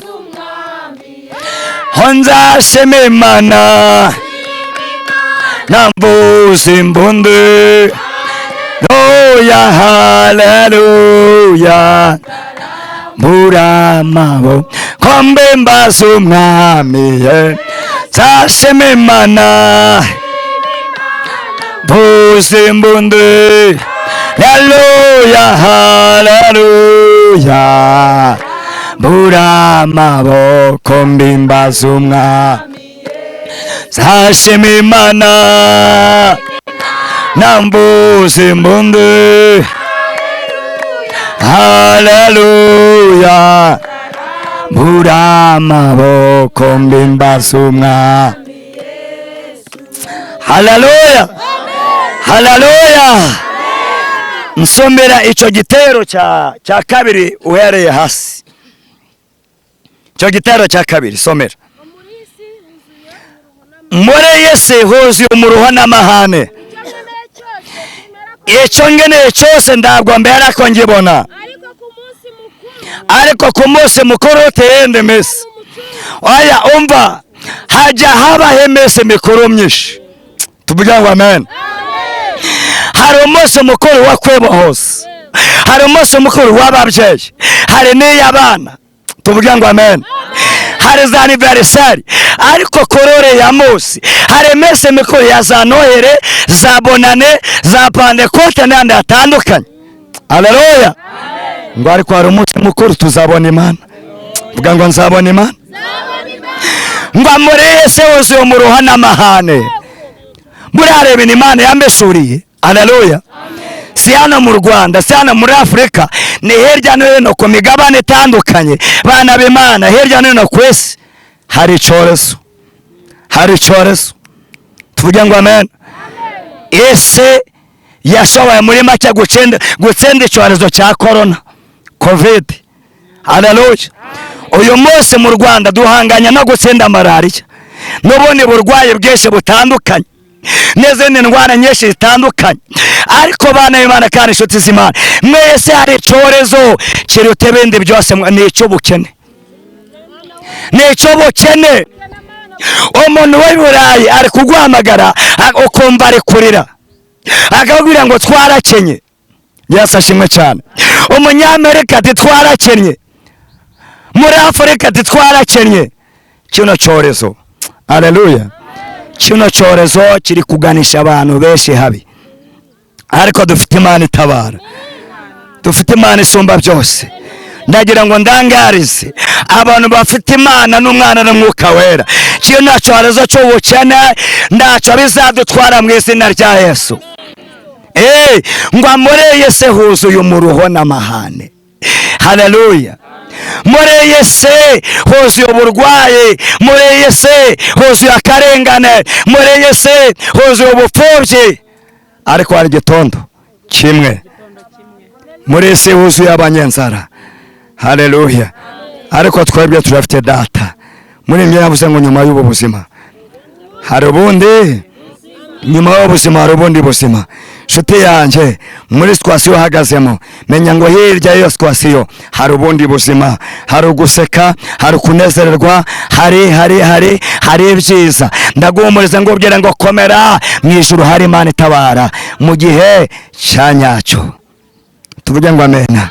Speaker 1: nzashima Imana namvuze impundu, haleluya, haleluya, mbura amaboko mbimbaza umwami ye. Nzashima Imana mvuze impundu, haleluya, haleluya, mbura amaboko mbimbaza umwami. Nzashima Imana nambuze impundu, haleluya, mbura amaboko mbimbaza umwami. Haleluya, haleluya. Nsomera icyo gitero cya kabiri uhereye hasi, icyo gitero cya kabiri somera. Muri iyi si huzuye umuruho n'amahane, icyo ngeneye cyose ntabwo mbera ko ngibona, ariko ku munsi mukuru uteyende mesi. Oya, umva, hajya habaho iminsi mikuru myinshi, tuvuge ngo amen. Hari umunsi mukuru wa kwibohoza, hari umunsi mukuru w'ababyeyi, hari n'iy'abana, tuvuge ngo amen. Hari za anniversaire, ariko kuri uriya munsi hari iminsi mikuru ya za Noheli, za Bonane, za Pantekote n'ayandi hatandukanye. Haleluya. Ngo ariko hari umunsi mukuru tuzabona Imana. Vuga ngo nzabona Imana. Ngo muri iyi si wuzuye umuruho n'amahane. Murareba Imana yambesuriye. Haleluya. Si hano mu Rwanda, si hano muri Afurika, ni hirya no hino ku migabane itandukanye. Bana b'Imana, hirya no hino ku isi hari icyorezo, hari icyorezo, tuvuge ngo amen. Isi yashoboye muri make gutsinda icyorezo cya corona, COVID. Haleluya. Uyu munsi mu Rwanda duhanganya no gutsinda malariya n'ubundi burwayi bwinshi butandukanye n'izindi ndwara nyinshi zitandukanye. Ariko bana b'Imana kandi inshuti z'Imana, mwese hari icyorezo kiruta ibindi byose, ni icy'ubukene, ni icy'ubukene. Umuntu w'i Burayi ari kuguhamagara ukumva ari kurira, akakubwira ngo twarakenye. Yesu ashimwe cyane. Umunyamerika ati twarakennye, muri Afurika ati twarakennye. Kino cyorezo, haleluya, kino cyorezo kiri kuganisha abantu benshi habi, ariko dufite Imana itabara, dufite Imana isumba byose. Ndagira ngo ndangarize abantu bafite Imana n'Umwana n'Umwuka Wera, kino cyorezo cy'ubukene ntacyo bizadutwara mu izina rya Yesu. Ngo muri iyi si huzuye umuruho n'amahane. Haleluya. Muri iyi si huzuye uburwayi, muri iyi si huzuye akarengane, muri iyi si huzuye ubupfubyi, ariko hari igitondo kimwe. Muri iyi si huzuye abanyenzara. Haleluya. Ariko twebwe turafite data. Muri ibyo yavuze ngo nyuma y'ubu buzima hari ubundi, nyuma y'ubuzima hari ubundi buzima. Nshuti yanjye, muri situation uhagazemo, menya ngo hirya y'iyo situation hari ubundi buzima, hari uguseka, hari ukunezererwa, hari ibyiza. Ndaguhumuriza ngo ubwire ngo komera, mu ijuru hari Imana itabara mu gihe cya nyacyo. Tuvuge ngo amena.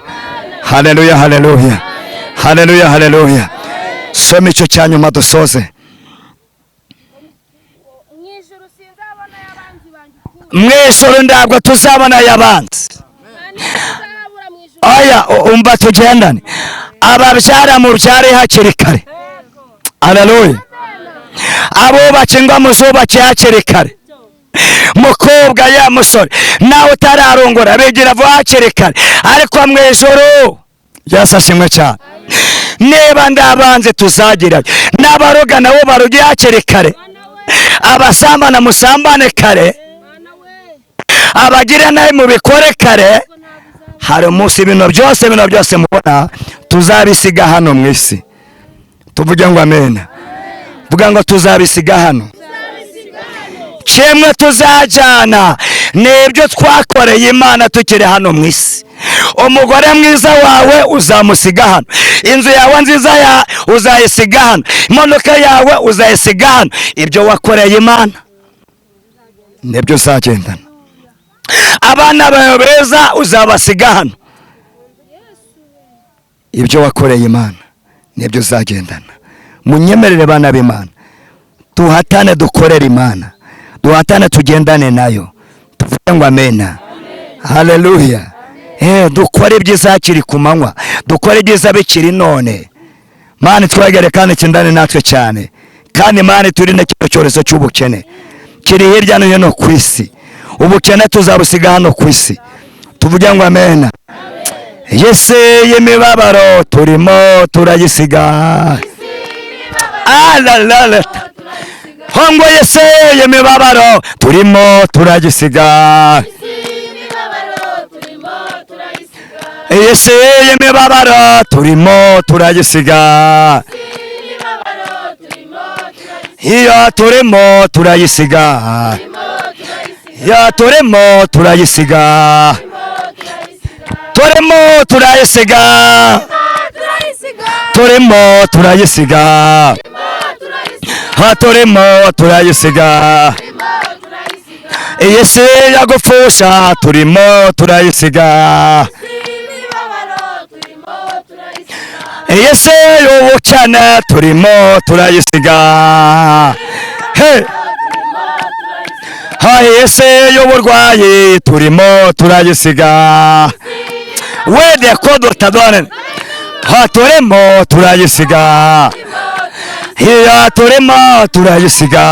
Speaker 1: Haleluya, haleluya, haleluya, haleluya. Soma icyo cya nyuma dusoze.
Speaker 2: Mu ijuru sinzabona y'abanzi banjye ukundi.
Speaker 1: Mu ijuru ntabwo tuzabona ayabanzi.
Speaker 2: Nta n'ikizabura mu ijuru.
Speaker 1: Oya, umva tugendane. Ababyara mubyare hakiri kare. Haleluya. Abubatse ingo muzubake hakiri kare. Mukobwa ya musore, nawe utararongora bigira vuba hakiri kare. Ariko mu ijuru, Yesu ashimwe cyane, niba ndabanze tuzagerayo, n'abaroga nabo baroge hakiri kare, abasambana musambane kare, abagira nabi mubikore kare. Hari umunsi ibintu byose mubona tuzabisiga hano mu isi. Tuvuge ngo amena. Vuga ngo tuzabisiga hano. Kimwe tuzajyana ni ibyo twakoreye Imana tukiri hano mu isi. Umugore mwiza wawe uzamusiga hano, inzu yawe nziza ya uzayisiga hano, imodoka yawe uzayisiga hano. Ibyo wakoreye Imana nibyo uzagendana. Abana bawe beza uzabasiga hano. Ibyo wakoreye Imana nibyo uzagendana. Munyemerere, bana b'Imana, duhatane dukorere Imana, duhatane tugendane nayo. Tuvuge ngo amena. Haleluya. Dukore ibyiza hakiri ku manywa, dukore ibyiza bikiri none. Mana twegere kandi kindane natwe cyane, kandi Mana turinde kino cyorezo cy'ubukene kiri hirya no hino ku isi. Ubukene tuzabusiga hano ku isi. Tuvuge ngo amena. Isi y'imibabaro turimo turayisiga. Alalala. Hongo, isi y'imibabaro turimo turayisiga. Isi y'imibabaro turimo turayisiga. Iyo turimo turayisiga. Iyo turimo turayisiga. Turimo turayisiga. Turimo turayisiga. Ha, turimo turayisiga. Iyi si yagupfusha turimo turayisiga. Iyi si y'ubukene turimo turayisiga. He ha, iyi si y'uburwayi turimo turayisiga. Wede kodo tadone. Ha, turimo turayisiga. Iyo turimo turayisiga.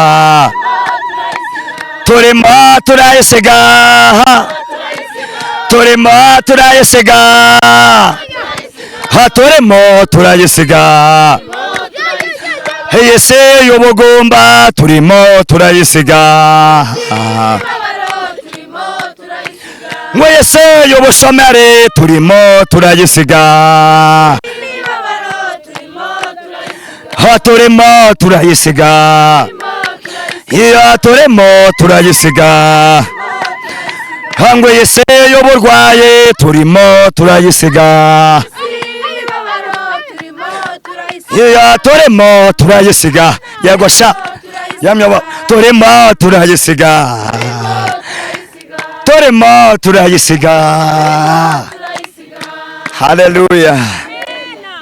Speaker 1: Turimo turayisiga. Turimo turayisiga. Ha, turimo turayisiga. Iyi si y'ubugumba turimo turayisiga. Ngo iyi si y'ubushomeri turimo turayisiga. Ha, turimo turayisiga. Iyo turimo turayisiga. Ha, ngo iyi si y'uburwayi turimo turayisiga. Iyo turimo turayisiga. Yego sha yamyobo, turimo turayisiga. Turimo turayisiga. Haleluya.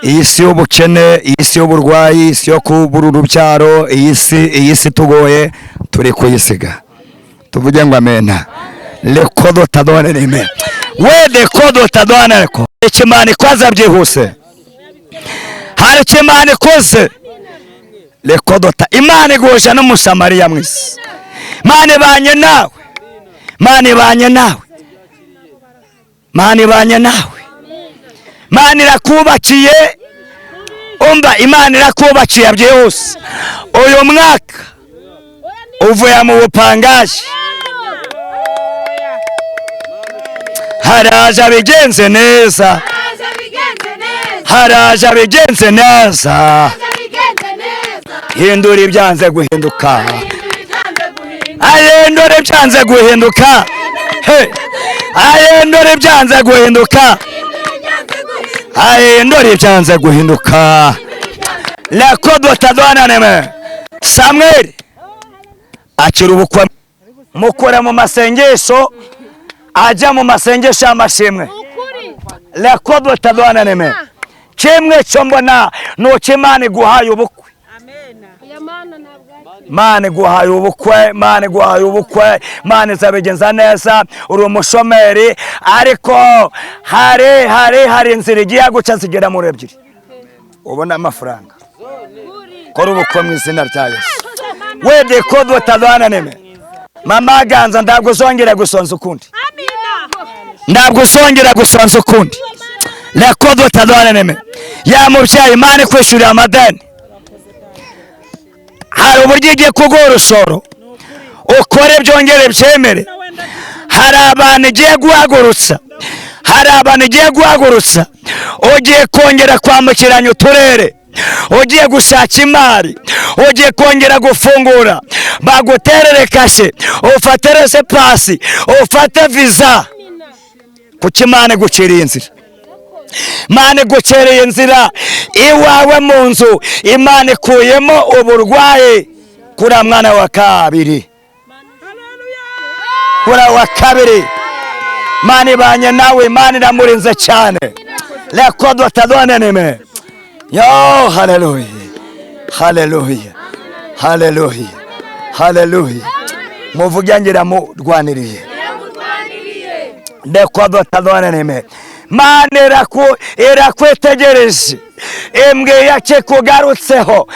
Speaker 1: Iyi si y'ubukene, iyi si y'uburwayi, iyi si yo kubura urubyaro, iyi si tugoye, turi kuyisiga. Tuvuge ngo amena. Lekodo tadone nime wede kodo tadone ko ikimana ikoze byihuse. Hari icyo Imana ikoze. Lekodota, Imana igusha n'Umusamariya mwiza. Imana ibanye nawe, Imana ibanye nawe. Mana ibanye nawe, Imana irakubakiye. Umva, Imana irakubakiye byihuse. Uyu mwaka uvuye mu bupangaje, haraje abigenze neza, haraje abigenze neza. Hindura ibyanze guhinduka, ahindura ibyanze guhinduka, ahindura ibyanze guhinduka, ahindura ibyanze guhinduka. Lekodotadwananeme Samweli akira ubukwe, mukora mu masengesho, ajya mu masengesho y'amashimwe. Lekodotadwananeme kimwe cyo mbona nuko Imana iguhaye ubukwe. Imana iguhaye ubukwe, Imana iguhaye ubukwe, Imana izabigenza neza. Uri umushomeri ariko hari hari hari inzira igiye guca zigera muri ebyiri ubona amafaranga. Kora ubukwe mu izina rya Yesu. Wede kodotadwananeme mama Ganza, ntabwo uzongera gusonza ukundi, ntabwo uzongera gusonza ukundi. Lekodotadwananeme ya mubyeyi, Imana ikwishyurira amadeni. Hari uburyo igiye kuguha urusoro ukore byongere byemere. Hari abantu igiye guhagurutsa, hari abantu igiye guhagurutsa. Ugiye kongera kwambukiranya uturere, ugiye gushaka imari, ugiye kongera gufungura, baguterere kashe, ufate rese pasi, ufate viza. Kuko Imana iguciriye inzira, Imana igucereye inzira iwawe mu nzu. Imana ikuyemo uburwayi kuri mwana wa kabiri, kuri wa kabiri. Imana ibanye nawe, Imana iramurinze cyane. Lekodotadwananeme yo haleluya, haleluya, haleluya, haleluya. Muvuge ngira murwaniriye. Lekodotadwananeme Imana irakwitegereje, imbwiye yakikugarutseho,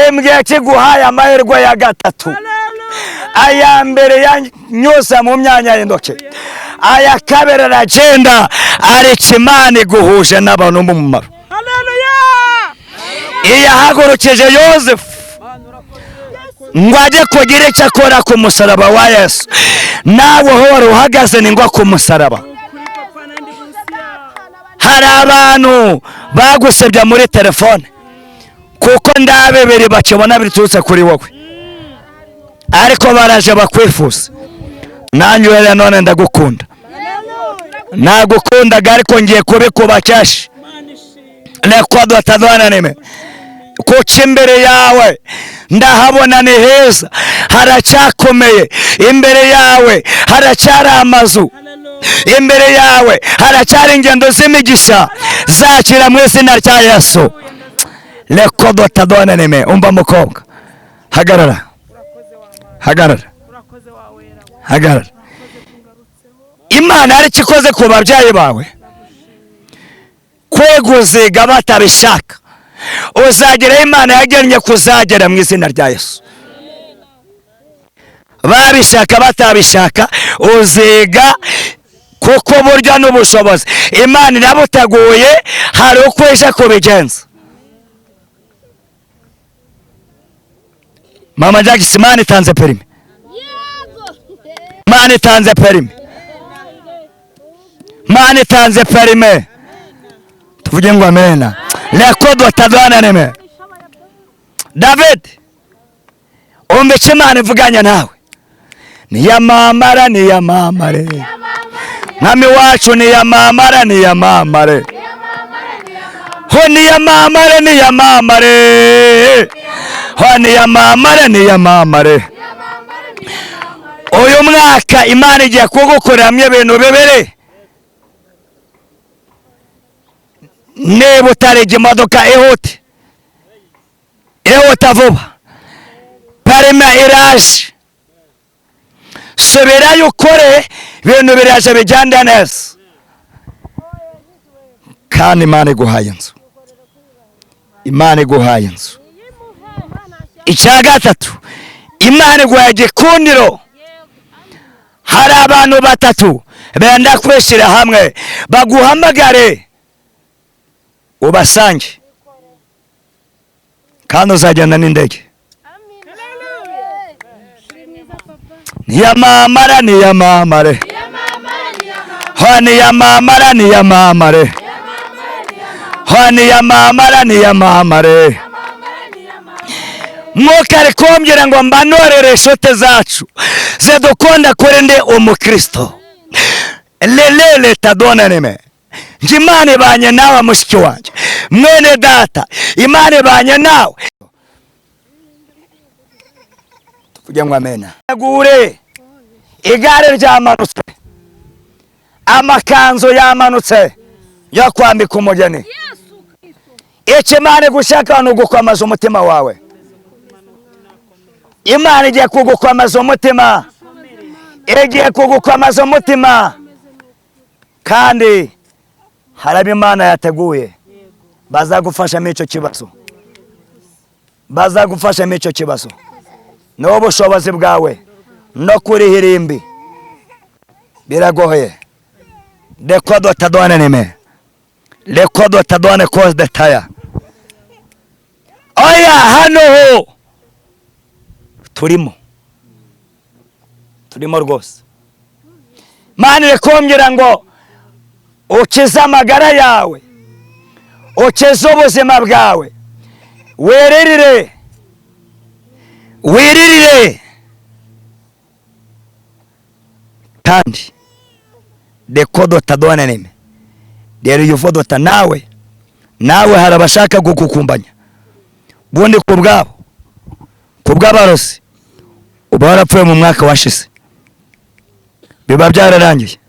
Speaker 1: imbwiye yakiguhaye amahirwe ya gatatu. Aya mbere yanyuze mu myanya y'intoki, aya kabiri aragenda, ariko Imana iguhuje n'abantu b'umumaro. Iyahagurukije Yosefu ngo ajye kugira icyo akora ku musaraba wa Yesu, nawe aho wari uhagaze ni ngo ku musaraba. Hari abantu bagusebya muri telefone kuko ndabebere bakibona biturutse kuri wowe, ariko baraje bakwifuza. Nanjye rero none ndagukunda, nagukundaga ariko ngiye kubikuba kenshi. Lekodotadwananeme kuko imbere yawe ndahabona ni heza, haracyakomeye. Imbere yawe haracyari amazu, imbere yawe haracyari ingendo z'imigisha. Zakira mu izina rya Yesu. Lekodotadwananeme. Umva mukobwa, hagarara, hagarara, hagarara. Imana hari icyo ikoze ku babyeyi bawe, kweguziga batabishaka, uzageraho Imana yagennye kuzagera mu izina rya Yesu. Babishaka batabishaka uziga, kuko burya n'ubushobozi Imana irabuteguye, hari uko ije kubigenza. Mama Jackson, Imana itanze perime, Imana itanze perime, Imana itanze perime. Tuvuge ngo amena. Lekodotadwananeme David, umva icyo Imana ivuganya nawe. Niyamamara, niyamamare mwami wacu, niyamamara, niyamamare ho, niyamamare, niyamamare ho, niyamamare, niyamamare. Uyu mwaka Imana igiye kugukoreramo ibintu bibiri. Niba utarijya imodoka ihute, ihuta vuba, parima iraje, subirayo ukore ibintu biraje bijyande neza. Kandi Imana iguhaye inzu, Imana iguhaye inzu. Icya gatatu, Imana iguhaye igikundiro. Hari abantu batatu Benda kwishyira hamwe baguhamagare ubasange, kandi uzagenda n'indege. Niyamamara, niyamamare, ho niyamamara, niyamamare, ho niyamamara, niyamamare. Mwuka ari kumbwira ngo mbanorere inshuti zacu zidukunda kuri ndi umukristo. Lelele tadona nime. Njye Imana ibanye nawe mushiki wanjye, mwene data, Imana ibanye nawe. Tuvuge ngo amena. Gure igare ryamanutse, amakanzu yamanutse yo kwambika umugeni. Icyo Imana igushaka ni ugukomeza umutima wawe. Imana igiye kugukomeza umutima, igiye kugukomeza umutima, kandi hari Imana yateguye bazagufashamo icyo kibazo, bazagufashamo icyo kibazo n'ubushobozi bwawe no kurihira imbi biragoye. Rekodo tadone nime rekodo tadone cause de taya. Oya, hano ho turimo, turimo rwose. Imana irakumbwira ngo ukize amagara yawe, ukize ubuzima bwawe, wiririre, wiririre, kandi rekodo tadone nime rero yuvodota. Nawe nawe hari abashaka kugukumbanya bundi ku bwabo, ku bw'abarozi uba warapfuye mu mwaka washize, biba byararangiye.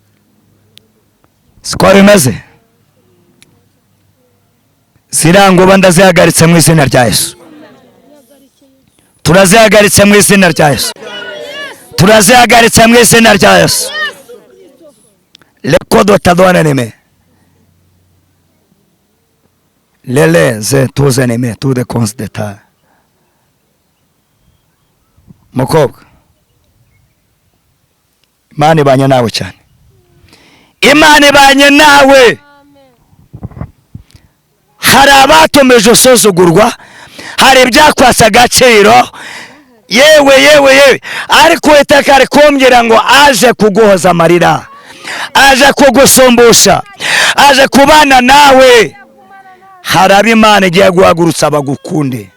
Speaker 1: Siko bimeze. Ziranguba ndazihagaritse mu izina rya Yesu, turazihagaritse mu izina rya Yesu, turazihagaritse mu izina rya Yesu. Rekodo tadone nime lele ze tuze nime tude konsideta. Mukobwa, Imana ibanye nawe cyane, Imana ibanye nawe. Hari abatomeje usuzugurwa, hari ibyakwasa agaciro, yewe yewe yewe, ariko Uwiteka ari kumbwira ngo aje kuguhoza amarira, aje kugusumbusha, aje kubana nawe. Hari abo Imana igiye guhagurutsa bagukunde,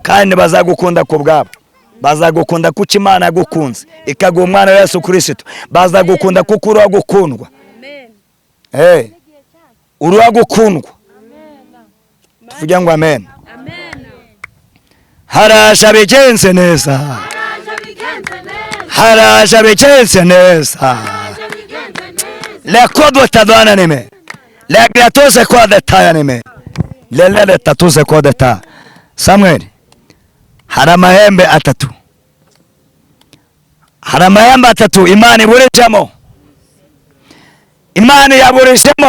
Speaker 1: kandi bazagukunda ku bwabo, bazagukunda kuko Imana yagukunze ikaguha umwana wa Yesu Kristo, bazagukunda kuko uri uwo gukundwa. Uri uwo gukundwa. Tuvuge ngo amen. Haraje abigenze neza, haraje abigenze neza. Lekodo tadwana nime legratoze kwa nime lelele tatuze kwa deta. Samuel, hari amahembe atatu, hari amahembe atatu Imana iburijemo, Imana yaburijemo.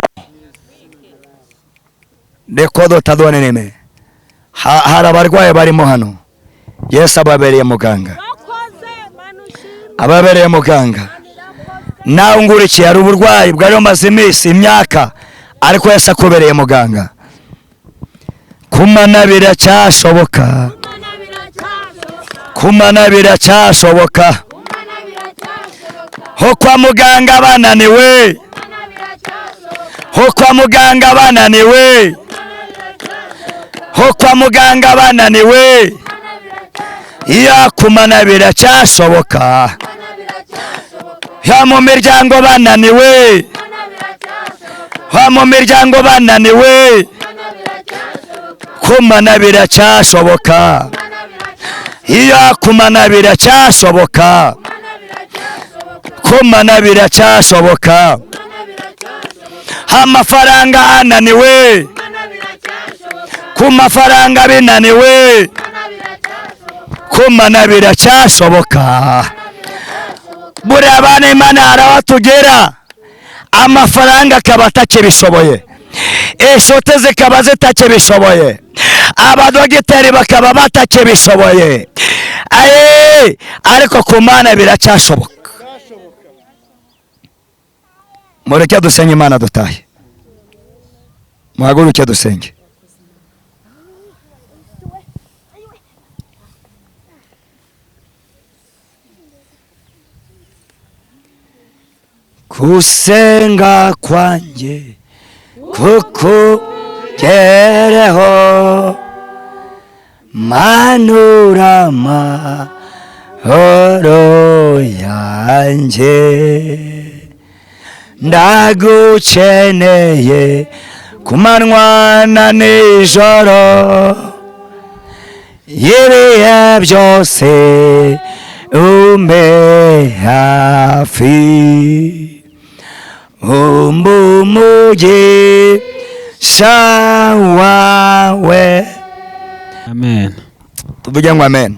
Speaker 1: Rekodo tadone nime. Hari abarwayi barimo hano, Yesu ababereye muganga, ababereye muganga. Nawe ngurikiye hari uburwayi bwari bumaze iminsi, imyaka, ariko Yesu akubereye muganga. Kumana biracyashoboka, kumana biracyashoboka. Ho kwa muganga bananiwe, ho kwa muganga bananiwe, ho kwa muganga bananiwe. Ya kumana biracyashoboka. Ya mu miryango bananiwe, ha mu miryango bananiwe. Kumana biracyashoboka, ya kumana biracyashoboka, kumana biracyashoboka. Amafaranga ananiwe, ku mafaranga binaniwe, kumana biracyashoboka. Buriya abana Imana hari aho tugera amafaranga akaba atakibishoboye, inshuti zikaba zitakibishoboye, abadogiteri bakaba batakibishoboye, ariko ku Mana biracyashoboka. Mureke dusenge Imana dutahe. Muhaguruke dusenge. Kusenga kwanjye kukugereho, manura amahoro yanjye, ndagukeneye ku manywa na nijoro, ibihe byose umbe hafi, umugisha wawe.
Speaker 3: Amen.
Speaker 1: Tuvuge ngo amen.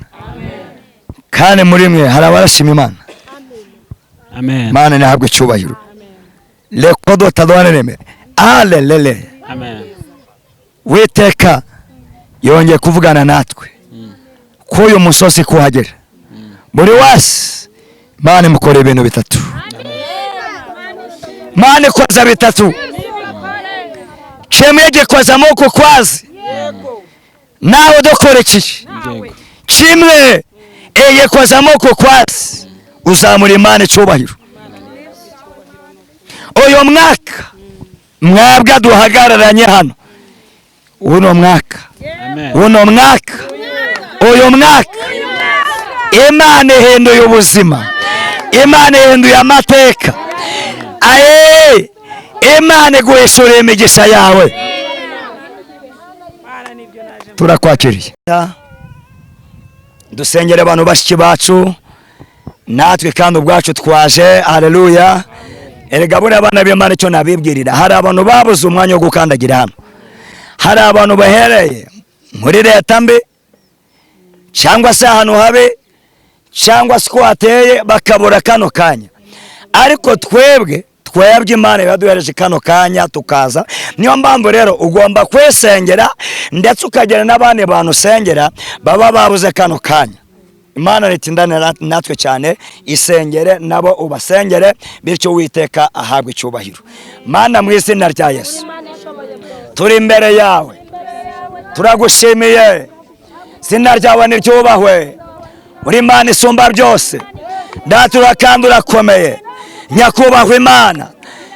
Speaker 1: Kandi muri mwe hari abarashima Imana.
Speaker 3: Amen.
Speaker 1: Imana inahabwe icyubahiro. Lekodo tadwaneme. Alelele.
Speaker 3: Amen.
Speaker 1: Witeka yongeye kuvugana natwe. Ko uyu musozi kuhagera. Buri wese Imana imukora ibintu bitatu. Imana ikoza bitatu. Kimwe gikoza mu kwazi. Nawe dukora iki? Kimwe eyekoza mu kwazi. Uzamura Imana icyubahiro. Uyu mwaka mwebwe duhagararanye hano, uno mwaka, uno mwaka, uyu mwaka Imana ihinduye ubuzima, Imana ihinduye amateka. Aye, Imana iguhishuriye imigisha yawe. Turakwakiriye. Dusengere abantu bashiki bacu, natwe kandi ubwacu twaje. Haleluya. Erega buriya abana b'Imana icyo nabibwirira, hari abantu babuze umwanya wo gukandagira hano, hari abantu bahereye muri leta mbi cyangwa se ahantu habi cyangwa se uko hateye bakabura kano kanya. Ariko twebwe Imana yaduhereje kano kanya tukaza. Niyo mpamvu rero ugomba kwesengera ndetse ukagera n'abandi bantu usengera baba babuze kano kanya. Imana ritindane natwe cyane, isengere nabo ubasengere, bityo Uwiteka ahabwe icyubahiro. Mana, mu izina rya Yesu turi imbere yawe, turagushimiye, izina ryawe niryubahwe. Uri Imana isumba byose, Data urakandi urakomeye. Nyakubahwa Imana,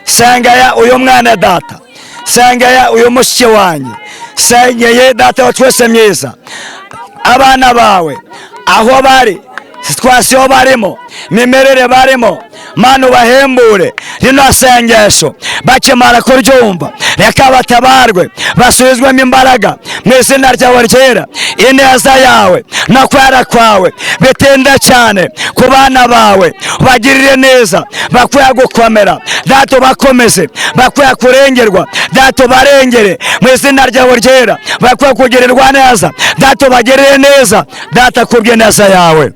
Speaker 1: sengaya uyu mwana data, sengaya uyu mushiki wanjye, sengeye data wa twese myiza, abana bawe aho bari, situasiyo barimo, mimerere barimo, Mana ubahembure rino sengesho, bakimara kuryumva reka batabarwe, basubizwemo imbaraga mu izina ryawe ryera. Ineza yawe no kwera kwawe bitinde cyane ku bana bawe, ubagirire neza, bakwiye gukomera Data, ubakomeze, bakwiye kurengerwa Data, ubarengere mu izina ryawe ryera, bakwiye kugirirwa neza Data, ubagirire neza Data, kubw'ineza yawe.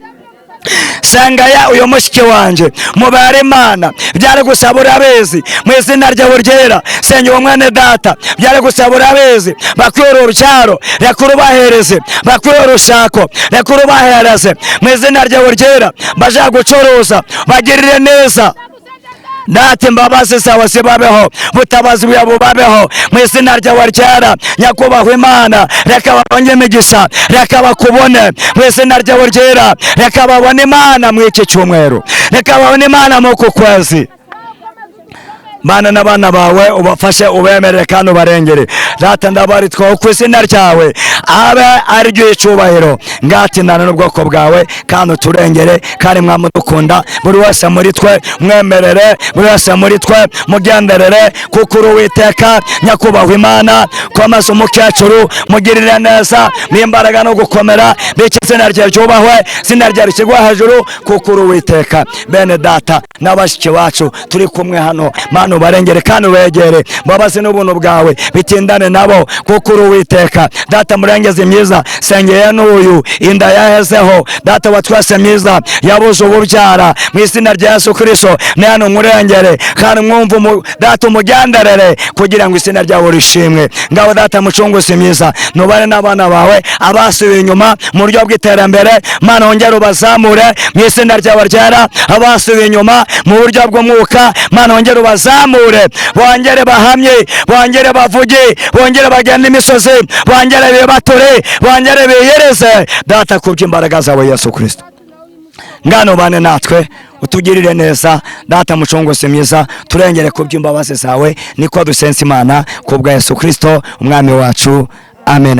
Speaker 1: Sangaya uyu mushiki wanje mubare Imana, byari gusaba urabezi mu izina ryawe ryera. Senga uwo mwene data, byari gusaba urabezi, bakwiye urucyaro reka urubahereze, bakwiye urushako reka urubahereze mu izina ryawe ryera. Baje gucuruza bagirire neza Data, imbabazi zawe zibabeho, butabazi bwawe bubabeho mu izina ryawe ryera. Nyakubahwa Imana, reka babone imigisha, reka bakubone mu izina ryawe ryera, reka babone Imana mu iki cyumweru, reka babone Imana mu ku kwezi. Mana n'abana bawe ubafashe, ubemerere kandi ubarengere. Data, ndabaritwa ku izina ryawe, abe ari ryo icyubahiro. Ngatindana n'ubwoko bwawe kandi uturengere, kandi mwamudukunda buri wese muri twe, mwemerere buri wese muri twe, mugenderere, kuko uri Uwiteka. Nyakubahwa Imana, komeza umukecuru, mugirire neza n'imbaraga no gukomera, bityo izina rye ryubahwe, izina rye rishyirwe hejuru, kuko uri Uwiteka. Bene data n'abashiki bacu turi kumwe hano, Mana ubarengere kandi ubegere, mbabazi n'ubuntu bwawe bitindane nabo, kuko uri Uwiteka. Data murengezi myiza, sengeye n'uyu inda yahezeho, Data wa twese myiza yabuze ububyara, mu izina rya Yesu Kristo nano murengere kandi mwumva Data umugenderere, kugira ngo izina ryawe rishimwe. Ngabo Data mucunguzi myiza, nubane n'abana bawe abasubiye inyuma mu buryo bw'iterambere, Mana wongere ubazamure mu izina ryawe ryera. Abasubiye inyuma mu buryo bw'umwuka, Mana wongere ubazamure Ubazamure, bongere bahamye, bongere bavuge, bongere bagende imisozi, bongere bibature, bongere biyereze, Data, kubw'imbaraga zawe Yesu Kristo. Ngano bane natwe, utugirire neza, Data mucunguzi mwiza, turengere kubw'imbabazi zawe. Niko dusense Imana kubwa Yesu Kristo umwami wacu. Amen, amen.